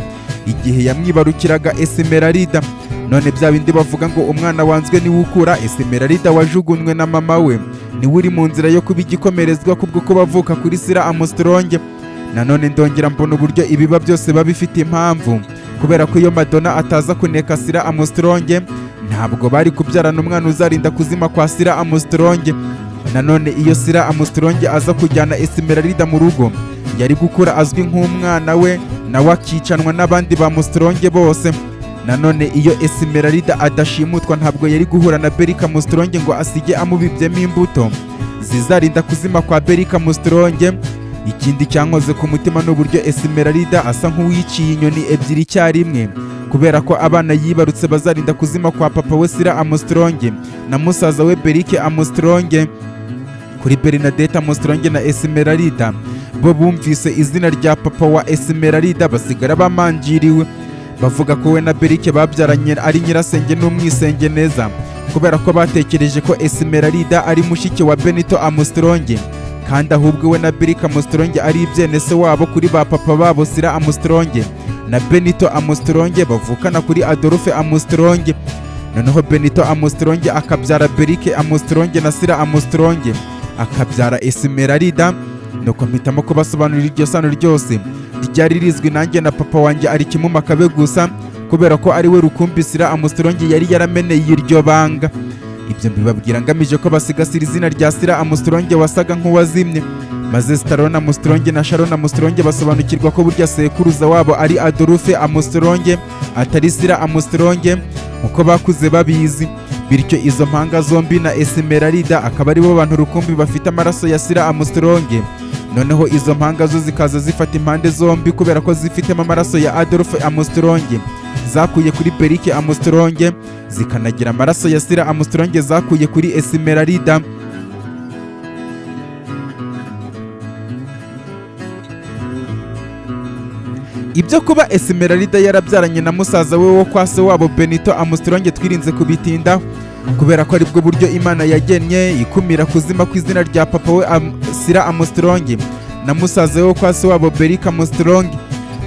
igihe yamwibarukiraga Esmeralda. None bya bindi bavuga ngo umwana wanzwe niwe ukura, Esmeralda wajugunywe na mama we niwe uri mu nzira yo kuba igikomerezwa kubwo kuba avuka kuri Sira Armstrong. Nanone ndongera mbona uburyo ibiba byose biba bifite impamvu, kubera ko iyo Madonna ataza kuneka Sira Armstrong, ntabwo bari kubyarana umwana uzarinda kuzima kwa Sira Armstrong. Nanone iyo Sira Armstrong aza kujyana Esmeralda mu rugo, yari gukura azwi nk'umwana we, nawe akicanwa n'abandi ba Armstrong bose. Nanone iyo Esmeralda adashimutwa, ntabwo yari guhura na Berika Armstrong ngo asige amubibyemo imbuto zizarinda kuzima kwa Berika Armstrong. Ikindi cyankoze ku mutima ni uburyo Esmeralda asa nk'uwiciye inyoni ebyiri icyarimwe, kubera ko abana yibarutse bazarinda kuzima kwa papa we Sira Armstrong na musaza we Berike Armstrong. Kuri Bernadette Armstrong na Esmeralda, bo bumvise izina rya papa wa Esmeralda basigara bamanjiriwe, bavuga ko we na Berike babyaranye ari nyirasenge n'umwisenge neza, kubera ko batekereje ko Esmeralda ari mushiki wa Benito Armstrong, kandi ahubwo we na Berike Armstrong ari ibyene se wabo kuri ba papa babo Sira Armstrong na Benito Armstrong, bavukana kuri Adolphe Armstrong. Noneho Benito Armstrong akabyara Berike Armstrong na Sira Armstrong akabyara Esmeralda. Nuko mpitamo kubasobanurira iryo sano ryose ryari rizwi nanjye na papa wanjye ari Kimumakabe gusa, kubera ko ari we rukumbi Sir Armstrong yari yarameneye iryo banga. Ibyo mbibabwira ngamije ko basigasira izina rya Sir Armstrong wasaga nk'uwazimye. Maze Stallone Armstrong na Sharon Armstrong basobanukirwa ko burya sekuruza wabo ari Adolphe Armstrong, atari Sir Armstrong uko bakuze babizi. Bityo izo mpanga zombi na Esmeralda akaba aribo bantu rukumbi bafite amaraso ya Sir Armstrong. Noneho izo mpanga zo zikaza zifata impande zombi, kubera ko zifitemo amaraso ya Adolphe Armstrong zakuye kuri Berike Armstrong, zikanagira amaraso ya Sir Armstrong zakuye kuri Esmeralda. Ibyo kuba Esmeralda yarabyaranye na musaza we wo kwa se wabo Benito Armstrong twirinze kubitindaho, kubera ko aribwo buryo Imana yagennye ikumira kuzima kw'izina rya papa we Sir Armstrong na musaza we wo kwa se wabo Berike Armstrong.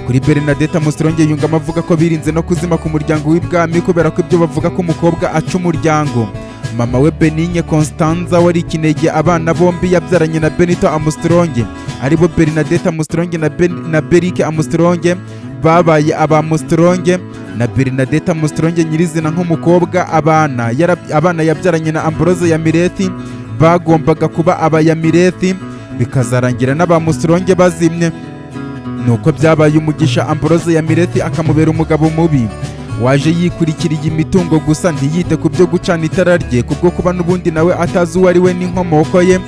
Kuri Bernadette Armstrong yungamo avuga ko birinze no kuzima ku muryango w'ibwami, kubera ko ibyo bavuga ko umukobwa aca umuryango. Mama we Benigne Constanza wari ikinege, abana bombi yabyaranye na Benito Armstrong, aribo Bernadette Armstrong na Berike Armstrong, babaye aba Armstrong, na Bernadette Armstrong nyirizina nk'umukobwa, abana yabyaranye na Ambrose Yamilethi bagombaga kuba aba Yamilethi, bikazarangira n'aba Armstrong bazimye. Nuko byabaye umugisha Ambrose Yamilethi akamubera umugabo mubi waje yikurikiriye imitungo gusa, ntiyite ku byo gucana itara rye, kubwo kuba n'ubundi nawe atazi uwo ari we n'inkomoko ye.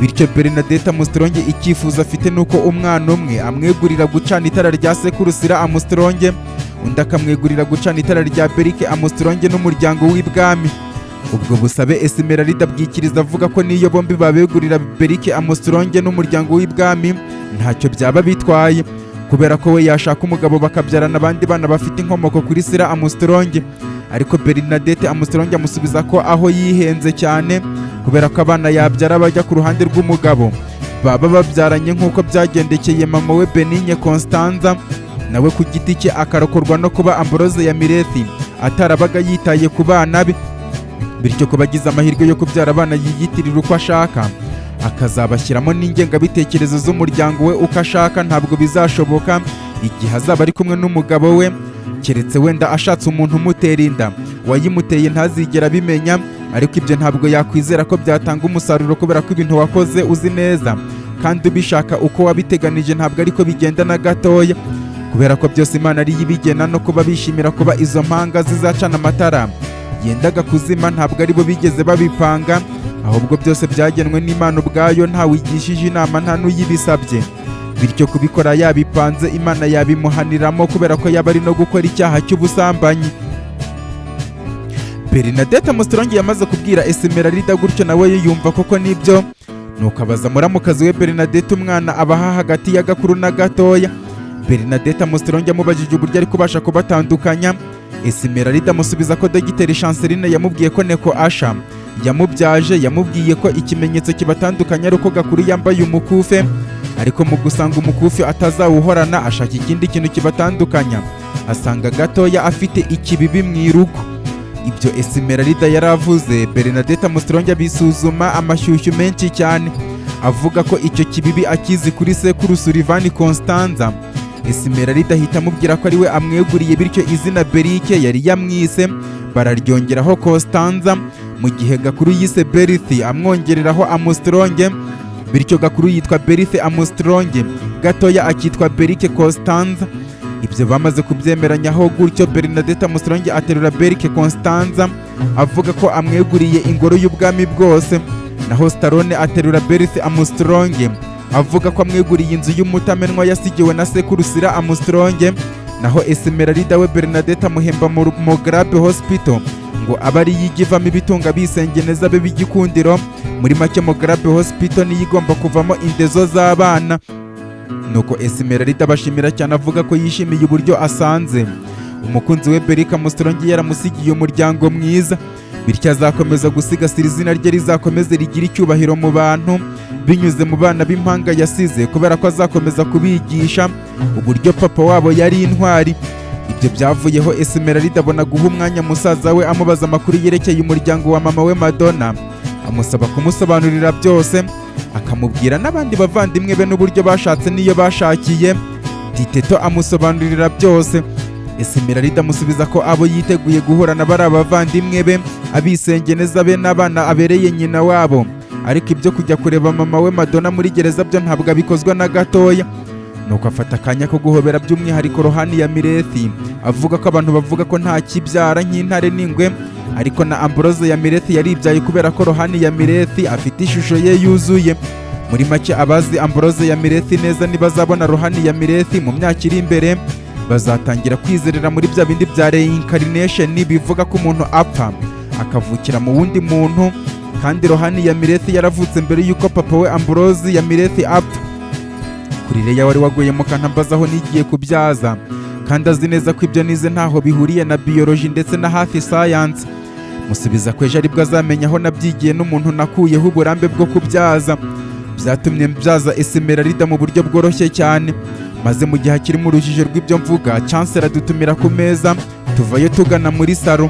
Bityo Bernadette Armstrong icyifuzo afite nuko umwana umwe amwegurira gucana itara rya sekuru Sir Armstrong, undi akamwegurira gucana itara rya Berike Armstrong n'umuryango w'ibwami. Ubwo busabe Esmeralda bwikiriza avuga ko n'iyo bombi babegurira Berike Armstrong n'umuryango w'ibwami ntacyo byaba bitwaye, kubera ko we yashaka umugabo bakabyarana abandi bana bafite inkomoko kuri Sir Armstrong. Ariko Bernadette Armstrong amusubiza ko aho yihenze cyane, kubera ko abana yabyara bajya ku ruhande rw'umugabo baba babyaranye, nk'uko byagendekeye mama we Benigne Constanza, nawe ku giti cye akarokorwa no kuba Ambrose Yamilethi atarabaga yitaye ku bana be. Bityo ko bagize amahirwe yo kubyara abana yiyitirira uko ashaka, akazabashyiramo n'ingengabitekerezo z'umuryango we uko ashaka, ntabwo bizashoboka igihe azaba ari kumwe n'umugabo we, keretse wenda ashatse umuntu umutera inda, wayimuteye ntazigera abimenya. Ariko ibyo ntabwo yakwizera ko byatanga umusaruro, kubera ko ibintu wakoze uzi neza kandi ubishaka uko wabiteganije ntabwo ariko bigenda na gatoya, kubera ko byose Imana ariyo ibigena. No kuba bishimira kuba izo mpanga zizacana amatara yendaga kuzima, ntabwo aribo bigeze babipanga, ahubwo byose byagenwe n'Imana ubwayo, ntawigishije inama, nta n'uyibisabye. Bityo kubikora yabipanze Imana yabimuhaniramo, kubera ko yaba ari no gukora icyaha cy'ubusambanyi. Bernadette Armstrong yamaze kubwira Esmeralda gutyo, nawe yumva koko nibyo. Nuko abaza muramukazi we Bernadette umwana abaha hagati ya gakuru na gatoya. Bernadette Armstrong amubajije uburyo ari kubasha kubatandukanya, Esmeralda amusubiza ko Dogiteri Chanceline yamubwiye ko Neko Asha yamubyaje yamubwiye ko ikimenyetso kibatandukanya ari uko gakuru yambaye umukufe, ariko mu gusanga umukufi atazawuhorana ashaka ikindi kintu kibatandukanya, asanga gatoya afite ikibibi mu irugu. Ibyo Esmeralda yaravuze, Bernadette Armstrong abisuzuma amashyushyu menshi cyane, avuga ko icyo kibibi akizi kuri sekuru Sullivan Constanza. Esmeralda ahita amubwira ko ari we amweguriye, bityo izina Berike yari yamwise bararyongeraho Constanza, mu gihe gakuru yise Berith amwongereraho Armstrong. Bityo gakuru yitwa Berith Armstrong, gatoya akitwa Berike Constanza. Ibyo bamaze kubyemeranyaho gutyo, Bernadette Armstrong aterura Berike Constanza avuga ko amweguriye ingoro y'ubwami bwose, naho Stallone aterura Berith Armstrong avuga ko amweguriye inzu y'umutamenwa yasigiwe na sekuru Sir Armstrong. Naho Esmeralda we Bernadette amuhemba mu Mograbe Hospital ngo abe ariyo ijya ivamo ibitunga bisengeneza be b'igikundiro. Muri make Mograbe Hospital niyo igomba kuvamo indezo z'abana. Nuko Esmeralda abashimira cyane, avuga ko yishimiye uburyo asanze umukunzi we Berike Armstrong yaramusigiye umuryango mwiza, bityo azakomeza gusigasira izina rye rizakomeze rigire icyubahiro mu bantu binyuze mu bana b'impanga yasize, kubera ko azakomeza kubigisha uburyo papa wabo yari intwari. Ibyo byavuyeho Esmeralda abona guha umwanya musaza we amubaza amakuru yerekeye umuryango wa mama we Madonna, amusaba kumusobanurira byose. Akamubwira n'abandi bavandimwe be n'uburyo bashatse n'iyo bashakiye. Diteto amusobanurira byose. Esmeralda amusubiza ko abo yiteguye guhura na bari abavandimwe be, abisengeneza be n'abana abereye nyina wabo, ariko ibyo kujya kureba mama we Madonna muri gereza byo ntabwo abikozwa na gatoya. Nuko afata akanya ko guhobera by'umwihariko Rohani ya Mirethi, avuga ko abantu bavuga ko nta kibyara nk'intare n'ingwe, ariko na Ambrose ya Mirethi yaribyaye, kubera ko Rohani ya Mirethi afite ishusho ye yuzuye. Muri make, abazi Ambrose ya Mirethi neza nibazabona Rohani ya Mirethi mu myaka iri imbere, bazatangira kwizerera muri bya bindi bya reincarnation, bivuga ko umuntu apfa akavukira mu wundi muntu, kandi Rohani ya Mirethi yaravutse mbere y'uko papa we Ambrose ya Mirethi apfa. Kuri Leya wari waguye mu kantambaza aho nigiye kubyaza, kandi azi neza ko ibyo nize ntaho bihuriye na biology ndetse na hafi science, musubiza ko ejo aribwo azamenya aho nabyigiye n'umuntu nakuyeho uburambe bwo kubyaza. Byatumye mbyaza Esmeralda mu buryo bworoshye cyane. Maze mu gihe akiri mu rujijo rw'ibyo mvuga, Chancellor adutumira ku meza, tuvayo tugana muri salo.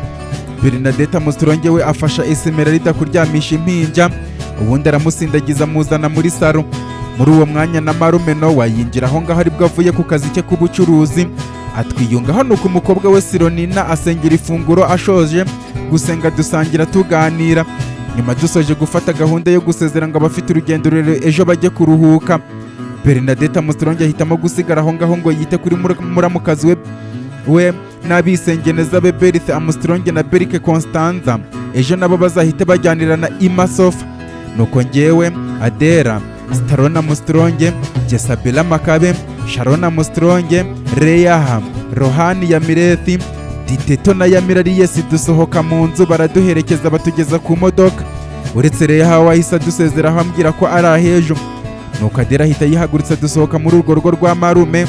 Bernadette Musitronge we afasha Esmeralda kuryamisha impinja, ubundi aramusindagiza amuzana muri salo. Muri uwo mwanya na marume Nowa yinjira aho ngaho, aribwo avuye ku kazi ke k'ubucuruzi, atwiyungaho. Nuko umukobwa we Sironina asengera ifunguro, ashoje gusenga dusangira tuganira. Nyuma dusoje gufata gahunda yo gusezera ngo abafite urugendo rurerure ejo bajye kuruhuka, Bernadette Musitronge ahitamo gusigara aho ngaho ngo yite kuri muramukazi we n'abisengeneza be Berthe Armstrong na Berike Constanza, ejo nabo bazahite bajyanirana Imasofa. Nuko njyewe, Adera, Starona Armstrong, Jesabela Makabe, Sharona Armstrong, Reyaha, Rohani ya Mirethi, Diteto na Yamirariyesi dusohoka mu nzu, baraduherekeza batugeza ku modoka, uretse Reyaha wahise adusezeraho ambwira ko ari ahejo. Nuko Adera ahita yihagurutsa, dusohoka muri urwo rugo rwa marume.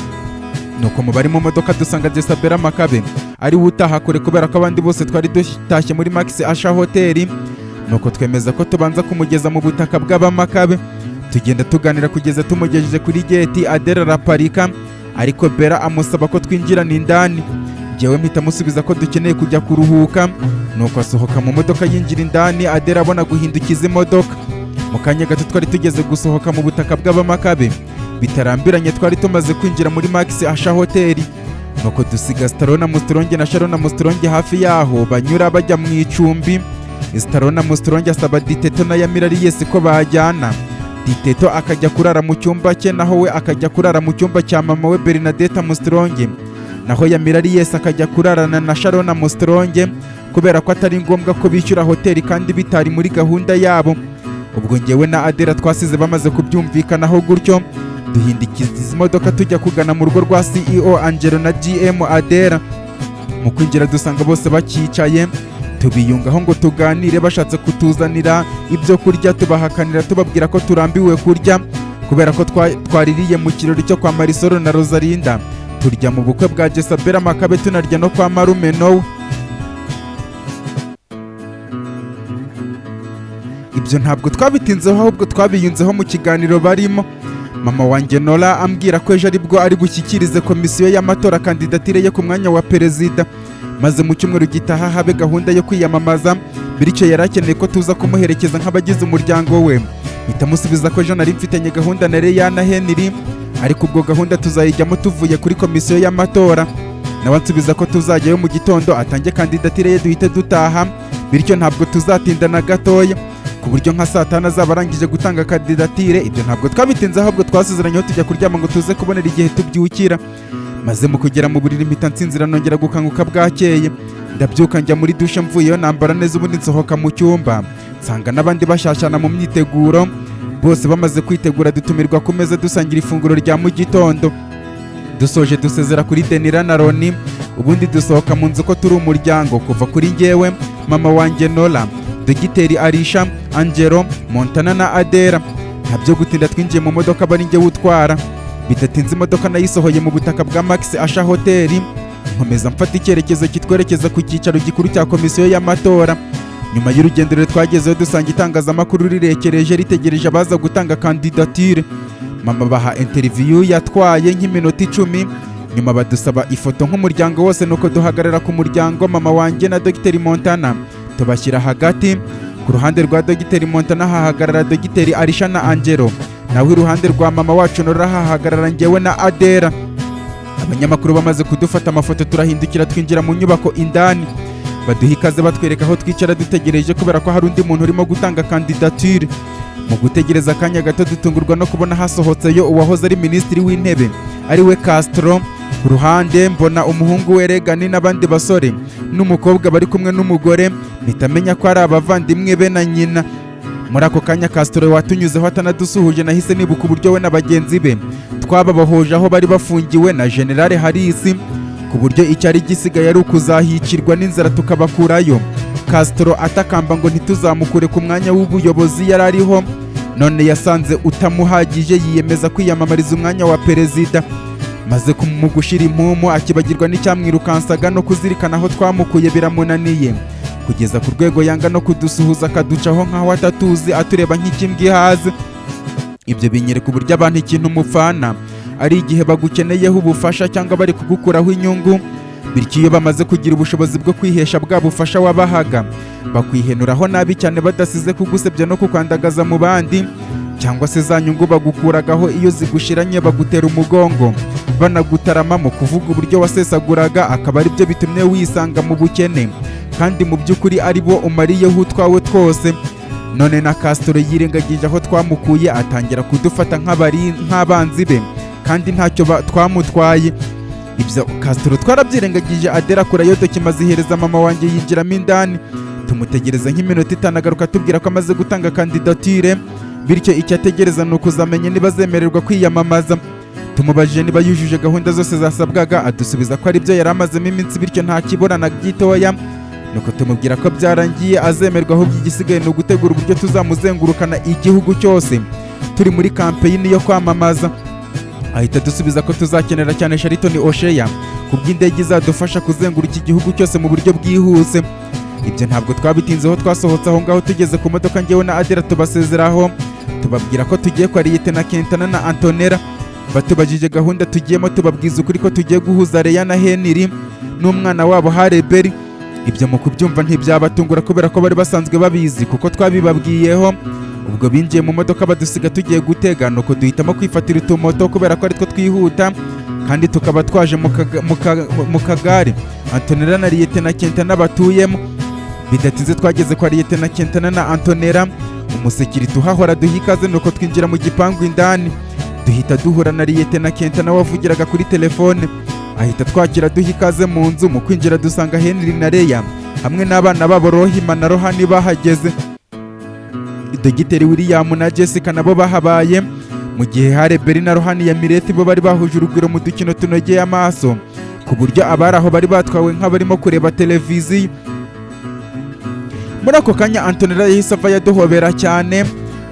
Nuko mu bari mu modoka dusanga Jesabela Makabe ari we utaha kure, kubera ko abandi bose twari dutashye muri Max Asha Hoteli. Nuko twemeza ko tubanza kumugeza mu butaka bw'Abamakabe. Tugenda tuganira kugeza tumugejeje kuri gate. Adera araparika, ariko Bera amusaba ko twinjirana indani. Njyewe mpita musubiza ko dukeneye kujya kuruhuka. Nuko asohoka mu modoka yinjira indani, Adera abona guhindukiza imodoka. Mu kanya gato twari tugeze gusohoka mu butaka bw'Abamakabe. Bitarambiranye twari tumaze kwinjira muri Max Asha Hoteli. Nuko dusiga Starona Musitronge na Sharona Musitronge hafi yaho banyura bajya mu icumbi. Starona Musitronge asaba Diteto na Yamirariyesi ko bajyana, Diteto akajya kurara mu cyumba cye, naho we akajya kurara mu cyumba cya mama we Bernadette Musitronge, naho Yamirariyesi akajya kurarana na Sharona Musitronge, kubera ko atari ngombwa ko bishyura hoteli kandi bitari muri gahunda yabo. Ubwo njyewe na Adera twasize bamaze kubyumvikanaho gutyo, duhindikiza izi modoka tujya kugana mu rugo rwa CEO Angelo na GM Adera. Mu kwinjira dusanga bose bakicaye, tubiyungaho ngo tuganire. Bashatse kutuzanira ibyo kurya, tubahakanira tubabwira ko turambiwe kurya, kubera ko twaririye mu kirori cyo kwa Marisol na Rosalinda, turya mu bukwe bwa Jesabela Makabe, tunarya no kwa marume Nowe. Ibyo ntabwo twabitinzeho, ahubwo twabiyunzeho mu kiganiro barimo. Mama wanjye Nora ambwira ko ejo aribwo ari bushyikirize komisiyo y'amatora kandidatire ye ku mwanya wa perezida, maze mu cyumweru gitaha habe gahunda yo kwiyamamaza, bityo yari akeneye ko tuza kumuherekeza nk'abagize umuryango we. Mpita musubiza ko ejo nari mfitanye gahunda na Leya na Henry, ariko ubwo gahunda tuzayijyamo tuvuye kuri komisiyo y'amatora. Nawe ansubiza ko tuzajyayo mu gitondo, atange kandidatire ye, duhite dutaha, bityo ntabwo tuzatinda na gatoya, ku buryo nka saa 5 azaba arangije gutanga kandidatire. Ibyo ntabwo twabitinze, ahubwo twasizeranyeho tujya kuryama ngo tuze kubonera igihe tubyukira. Maze mu kugera mu buriri mpita nsinzira, nongera gukanguka bwakeye. Ndabyuka njya muri dushe, mvuyeyo nambara neza, ubundi nsohoka mu cyumba nsanga n'abandi bashyashyana mu myiteguro. Bose bamaze kwitegura, dutumirwa ku meza, dusangira ifunguro rya mu gitondo. Dusoje dusezera kuri Denira na Roni, ubundi dusohoka mu nzu ko turi umuryango, kuva kuri njyewe, mama wanjye Nora, Dogiteri Arisha, Angelo, Montana na Adera. Nta byo gutinda, twinjiye mu modoka bari njye utwara. Bidatinze imodoka nayisohoye mu butaka bwa Max Asha Hoteli, nkomeza mfata icyerekezo kitwerekeza ku cyicaro gikuru cya komisiyo y'amatora. Nyuma y'urugendo rero twagezeyo dusanga itangazamakuru rirekereje, ritegereje abaza gutanga kandidatire. Mama baha interview yatwaye nk'iminota 10, nyuma badusaba ifoto nk'umuryango wose. Nuko duhagarara ku muryango, mama wanjye na Dogiteri Montana tubashyira hagati. Ku ruhande rwa Dogiteri Montana hahagarara Dogiteri Arisha na Angelo, naho iruhande rwa mama wacu Nora hahagarara njyewe na Adera. Abanyamakuru bamaze kudufata amafoto, turahindukira twinjira mu nyubako indani, baduha ikaze, batwereka aho twicara dutegereje, kubera ko hari undi muntu urimo gutanga kandidatire. Mu gutegereza akanya gato, dutungurwa no kubona hasohotseyo uwahoze ari minisitiri w'intebe, ari we Castro. Ku ruhande mbona umuhungu we Regani n'abandi basore n'umukobwa bari kumwe n'umugore, mpita menya ko ari abavandimwe be na nyina. Muri ako kanya Castro watunyuzeho atanadusuhuje. Nahise nibuka uburyo we na bagenzi be twababohoje aho bari bafungiwe na Generale Harisi, ku buryo icyari gisigaye ari ukuzahicirwa n'inzara tukabakurayo. Castro atakamba ngo ntituzamukure ku mwanya w'ubuyobozi yari ariho, none yasanze utamuhagije, yiyemeza kwiyamamariza umwanya wa perezida, maze mu gushira impumu akibagirwa n'icyamwirukansaga, no kuzirikana aho twamukuye biramunaniye, kugeza ku rwego yanga no kudusuhuza, akaducaho nk'aho atatuzi, atureba nk'ikimbwa ihaze. Ibyo binyereka uburyo abantu ikintu mupfana ari igihe bagukeneyeho ubufasha cyangwa bari kugukuraho inyungu. Bityo iyo bamaze kugira ubushobozi bwo kwihesha bwa bufasha wabahaga, bakwihenuraho nabi cyane, badasize kugusebya no kukwandagaza mu bandi, cyangwa se za nyungu bagukuragaho iyo zigushiranye bagutera umugongo, banagutarama mu kuvuga uburyo wasesaguraga, akaba ari byo bitumye wisanga mu bukene, kandi mu by'ukuri ari bo umariyeho utwawe twose. None na Castro yirengagije aho twamukuye, atangira kudufata nk'abari nk'abanzi be, kandi ntacyo twamutwaye. Ibyo Castro twarabyirengagije. Adera akurayo document, azihereza mama wanjye, yinjiramo indani. Tumutegereza nk'iminota 5, agaruka atubwira ko amaze gutanga kandidatire, bityo icyo ategereza ni ukuzamenya niba azemererwa kwiyamamaza. Tumubajije niba yujuje gahunda zose zasabwaga, adusubiza ko ari byo yari amazemo iminsi, bityo nta kibura na gitoya. Nuko tumubwira ko byarangiye azemerwa, ahubwo igisigaye ni ugutegura uburyo tuzamuzengurukana igihugu cyose turi muri campaign yo kwamamaza. Ahita dusubiza ko tuzakenera cyane Shariton Oshea kubw'indege izadufasha kuzenguruka igihugu cyose mu buryo bwihuse. Ibyo ntabwo twabitinzeho, twasohotse aho ngaho tugeze ku modoka, ngewe na Adela tubasezeraho, tubabwira ko tugiye kwa Liyetena Kentana na Antonella. Batubajije gahunda tugiyemo, tubabwiza ukuri ko tugiye guhuza Leya na Henry n'umwana wabo Hareberi. Ibyo mu kubyumva ntibyabatungura, kubera ko bari basanzwe babizi kuko twabibabwiyeho. Ubwo binjiye mu modoka badusiga tugiye gutega, nuko duhitamo kwifatira utumoto kubera ko aritwo twihuta, kandi tukaba twaje mu kagare Antonella na Liyetena Kentana batuyemo. Bidatinze twageze kwa Liyetena Kentana na Antonella. Umusekirite uhahora duha ikaze, nuko twinjira mu gipangu indani, duhita duhura na Liyetena Kentana wavugiraga kuri telefone, ahita twakira, duha ikaze mu nzu. Mu kwinjira dusanga Henry na Leya hamwe n'abana babo Rohima na Rohani bahageze. Dogiteri William na Jessica nabo bahabaye, mu gihe Hareberi na Rohani ya Mireti bo bari bahuje urugwiro mu dukino tunogeye amaso, ku buryo abari aho bari batwawe nk'abarimo kureba televiziyo. Muri ako kanya Antonella yahise ava yaduhobera cyane.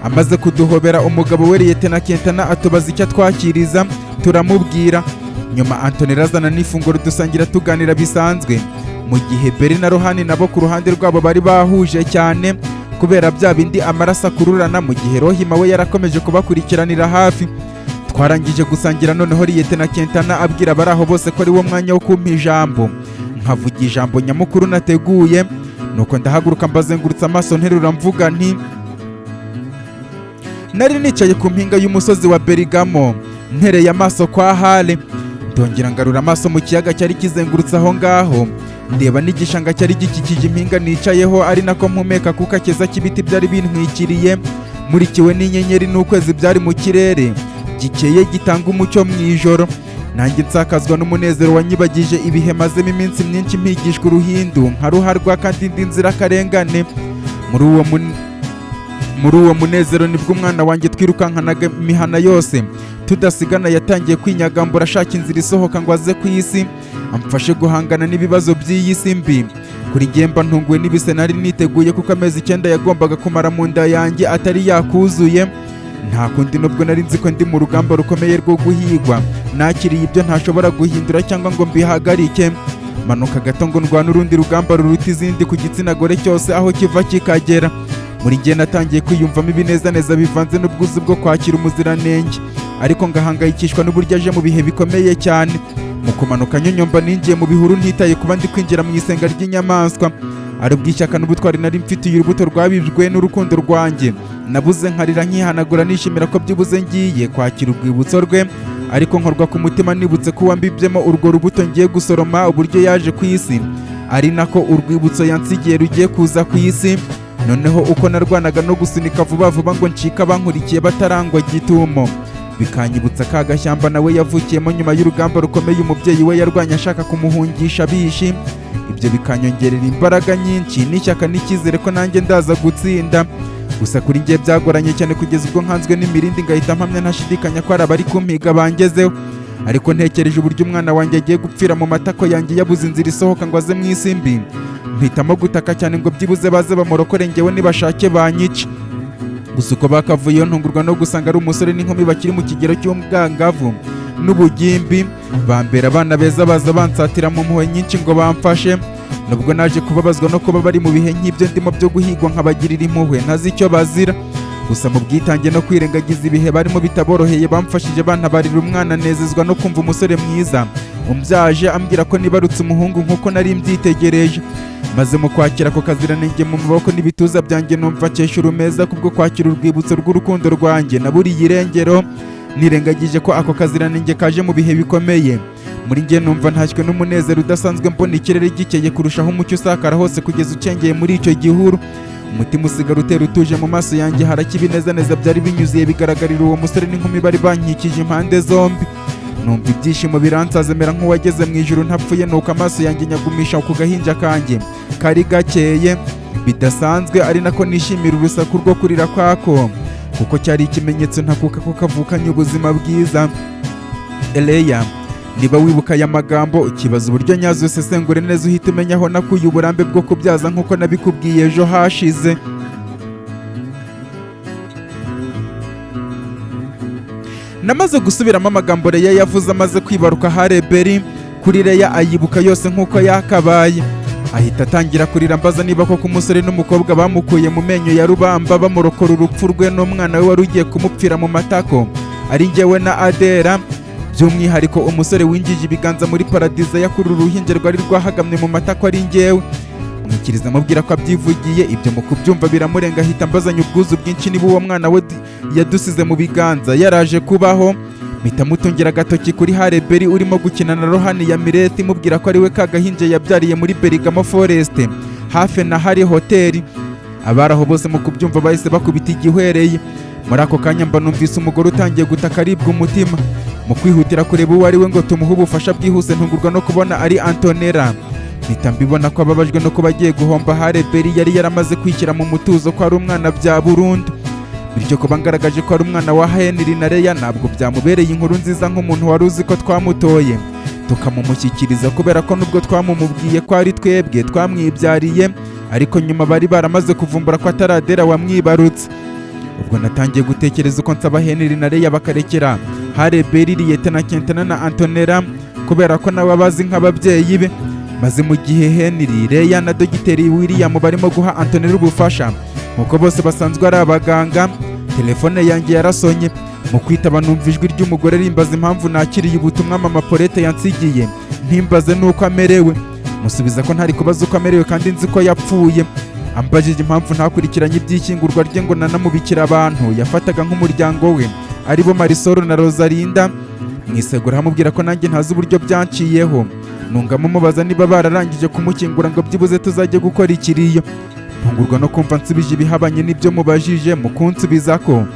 Amaze kuduhobera, umugabo we Liyetena Kentana atubaza icyo atwakiriza, turamubwira. Nyuma Antonella azana n'ifunguro, dusangira tuganira bisanzwe, mu gihe Beri na Rohani nabo ku ruhande rwabo bari bahuje cyane kubera bya bindi amaraso akururana, mu gihe Rohima we yarakomeje kubakurikiranira hafi. Twarangije gusangira, noneho Liyetena Kentana abwira abari aho bose ko ari wo mwanya wo kumpa ijambo, nkavuga ijambo nyamukuru nateguye. Nuko ndahaguruka, mbazengurutse amaso, nterura mvuga nti: "Nari nicaye ku mpinga y'umusozi wa Berigamo, ntereye amaso kwa Hale, ndongera ngarura amaso mu kiyaga cyari kizengurutse aho ngaho, ndeba n'igishanga cyari gikikije impinga nicayeho, ari nako mpumeka kuko keza k'ibiti byari bintwikiriye, murikiwe n'inyenyeri n'ukwezi byari mu kirere gikeye gitanga umucyo mu ijoro. Nanjye nsakazwa n'umunezero wanyibagije ibihe mazemo iminsi myinshi mpigishwa uruhindu nka ruharwa kandi ndi inzirakarengane. Muri uwo munezero nibwo umwana wanjye twirukankanaga imihana yose tudasigana yatangiye kwinyagambura, ashaka inzira isohoka ngo aze ku isi amfashe guhangana n'ibibazo by'iyi si mbi. Kuri njye mba ntunguwe n'ibise nari niteguye, kuko amezi 9 yagombaga kumara mu nda yanjye atari yakuzuye. Nta kundi, nubwo nari nzi ko ndi mu rugamba rukomeye rwo guhigwa, nakiriye ibyo ntashobora guhindura cyangwa ngo mbihagarike, manuka gato ngo ndwane urundi rugamba ruruta izindi ku gitsina gore cyose aho kiva kikagera. Muri njye natangiye kwiyumvamo ibinezaneza bivanze n'ubwuzu bwo kwakira umuziranenge, ariko ngahangayikishwa n'uburyo aje mu bihe bikomeye cyane. Mu kumanuka nyonyomba, ninjiye mu bihuru ntitaye kuba ndi kwinjira mu isenga ry'inyamaswa. Ari ubw'ishyaka n'ubutwari nari mfitiye urubuto rwabibwe n'urukundo rwanjye. Nabuze nkarira, nkihanagura, nishimira ko byibuze ngiye kwakira urwibutso rwe, ariko nkorwa ku mutima nibutse ko uwambibyemo urwo rubuto ngiye gusoroma uburyo yaje ku isi, ari nako urwibutso yansigiye rugiye kuza ku isi. Noneho uko narwanaga no gusunika vuba vuba ngo ncike abankurikiye batarangwa gitumo, bikanyibutsa ka gashyamba nawe yavukiyemo nyuma y'urugamba rukomeye umubyeyi we yarwanye ashaka kumuhungisha abishi. Ibyo bikanyongerera imbaraga nyinshi n'ishyaka n'icyizere ko nanjye ndaza gutsinda. Gusa kuri njye byagoranye cyane, kugeza ubwo nkanzwe n'imirindi ngahita mpamya ntashidikanya ko hari abari kumpiga bangezeho. Ariko ntekereje uburyo umwana wanjye agiye gupfira mu matako yanjye, yabuze inzira isohoka ngo aze mu isi mbi, mpitamo gutaka cyane ngo byibuze baze bamurokore, njyewe nibashake banyice. Gusa uko bakavuyeyo, ntungurwa no gusanga ari umusore n'inkumi bakiri mu kigero cy'ubwangavu n'ubugimbi, bambera abana beza, baza bansatira mu mpuhwe nyinshi ngo bamfashe. Nubwo naje kubabazwa no kuba bari mu bihe nk'ibyo ndimo byo guhigwa, nkabagirira impuhwe ntazi icyo bazira. Gusa mu bwitange no kwirengagiza ibihe barimo bitaboroheye, bamfashije bantabarira umwana. Nezezwa no kumva umusore mwiza umbyaje ambwira ko nibarutse umuhungu nk'uko nari mbyitegereje. Maze mu kwakira ako kaziranenge mu maboko n'ibituza byanjye, numva nkesha urumeza kubwo kwakira urwibutso rw'urukundo rwanjye naburiye irengero. Nirengagije ko ako kaziranenge kaje mu bihe bikomeye, muri njye numva ntashywe n'umunezero udasanzwe, mbona ikirere gikeye kurushaho, umucyo usakara hose kugeza ucengeye muri icyo gihuru. Umutima usigara utera utuje, mu maso yanjye haracya, ibinezaneza byari binyuzuye bigaragarira uwo musore n'inkumi bari bankikije impande zombi. Numva ibyishimo biransaza, mera nk'uwageze mu ijuru ntapfuye. Nuko amaso yanjye nyagumisha ku gahinja kanjye kari gakeye bidasanzwe, ari nako nishimira urusaku rwo kurira kwako, kuko cyari ikimenyetso ntakuka ko kavukanye ubuzima bwiza. Eleya, niba wibuka aya magambo ukibaza uburyo nyazo, usesengure neza uhita umenya aho nakuye uburambe bwo kubyaza nk'uko nabikubwiye ejo hashize. Namaze gusubiramo amagambo Leya yavuze amaze kwibaruka Hareberi kuri Leya, ayibuka yose nk'uko yakabaye, ahita atangira kurira mbaza niba koko umusore n'umukobwa bamukuye mu menyo ya rubamba, bamurokora urupfu rwe n'umwana we wari ugiye kumupfira mu matako, ari njyewe na Adera. By'umwihariko umusore winjije ibiganza muri paradizo yakurura uruhinja rwari rwahagamye mu matako ari njyewe. Mwikiriza amubwira ko abyivugiye. Ibyo mu kubyumva biramurenga, ahita ambazanya ubwuzu bwinshi niba uwo mwana we yadusize mu biganza yaraje kubaho. Mpita mutungira agatoki kuri Hareberi urimo gukina na Rohani ya Mireti, mubwira ko ari we kagahinja yabyariye muri Berigamo Forest hafi na hari hoteli. Abari aho bose mu kubyumva bahise bakubita igihwereye. Muri ako kanya mba numvise umugore utangiye gutaka aribwa umutima. Mu kwihutira kureba uwo ari we ngo tumuhe ubufasha bwihuse, ntungurwa no kubona ari Antonella. Mpita mbibona ko ababajwe no kuba agiye guhomba Hareberi yari yaramaze kwishyira mu mutuzo ko ari umwana bya burundu. Bityo kuba ngaragaje ko ari umwana wa Henry na Leya ntabwo byamubereye inkuru nziza nk'umuntu wari uzi ko twamutoye tukamumushyikiriza, kubera ko nubwo twamumubwiye ko ari twebwe twamwibyariye, ariko nyuma bari baramaze kuvumbura ko atari Adera wamwibarutse. Ubwo natangiye gutekereza uko nsaba Henry na Leya bakarekera Hareberi, Liyetena Kentana na Antonella, kubera ko nawe abazi nk'ababyeyi be. Maze mu gihe Henry, Leya na Dogiteri William barimo guha Antonella ubufasha nkuko bose basanzwe ari abaganga, telefone yanjye yarasonye. Mu kwitaba numva ijwi ry'umugore rimbaza impamvu nakiriye ubutumwa mama Paulette yansigiye, ntimbaze n'uko amerewe. Musubiza ko ntari kubaza uko amerewe kandi nzi ko yapfuye. Ambajije impamvu ntakurikiranye iby'ishyingurwa rye ngo nanamubikira abantu yafataga nk'umuryango we, aribo Marisol na Rosalinda. Mwisegura amubwira ko nanjye ntazi uburyo byanciyeho. Nungamo mubaza niba bararangije kumushyingura ngo byibuze tuzajye gukora ikiriyo. Ntungurwa no kumva nsubije ibihabanye n'ibyo mubajije. Mu kunsubiza ko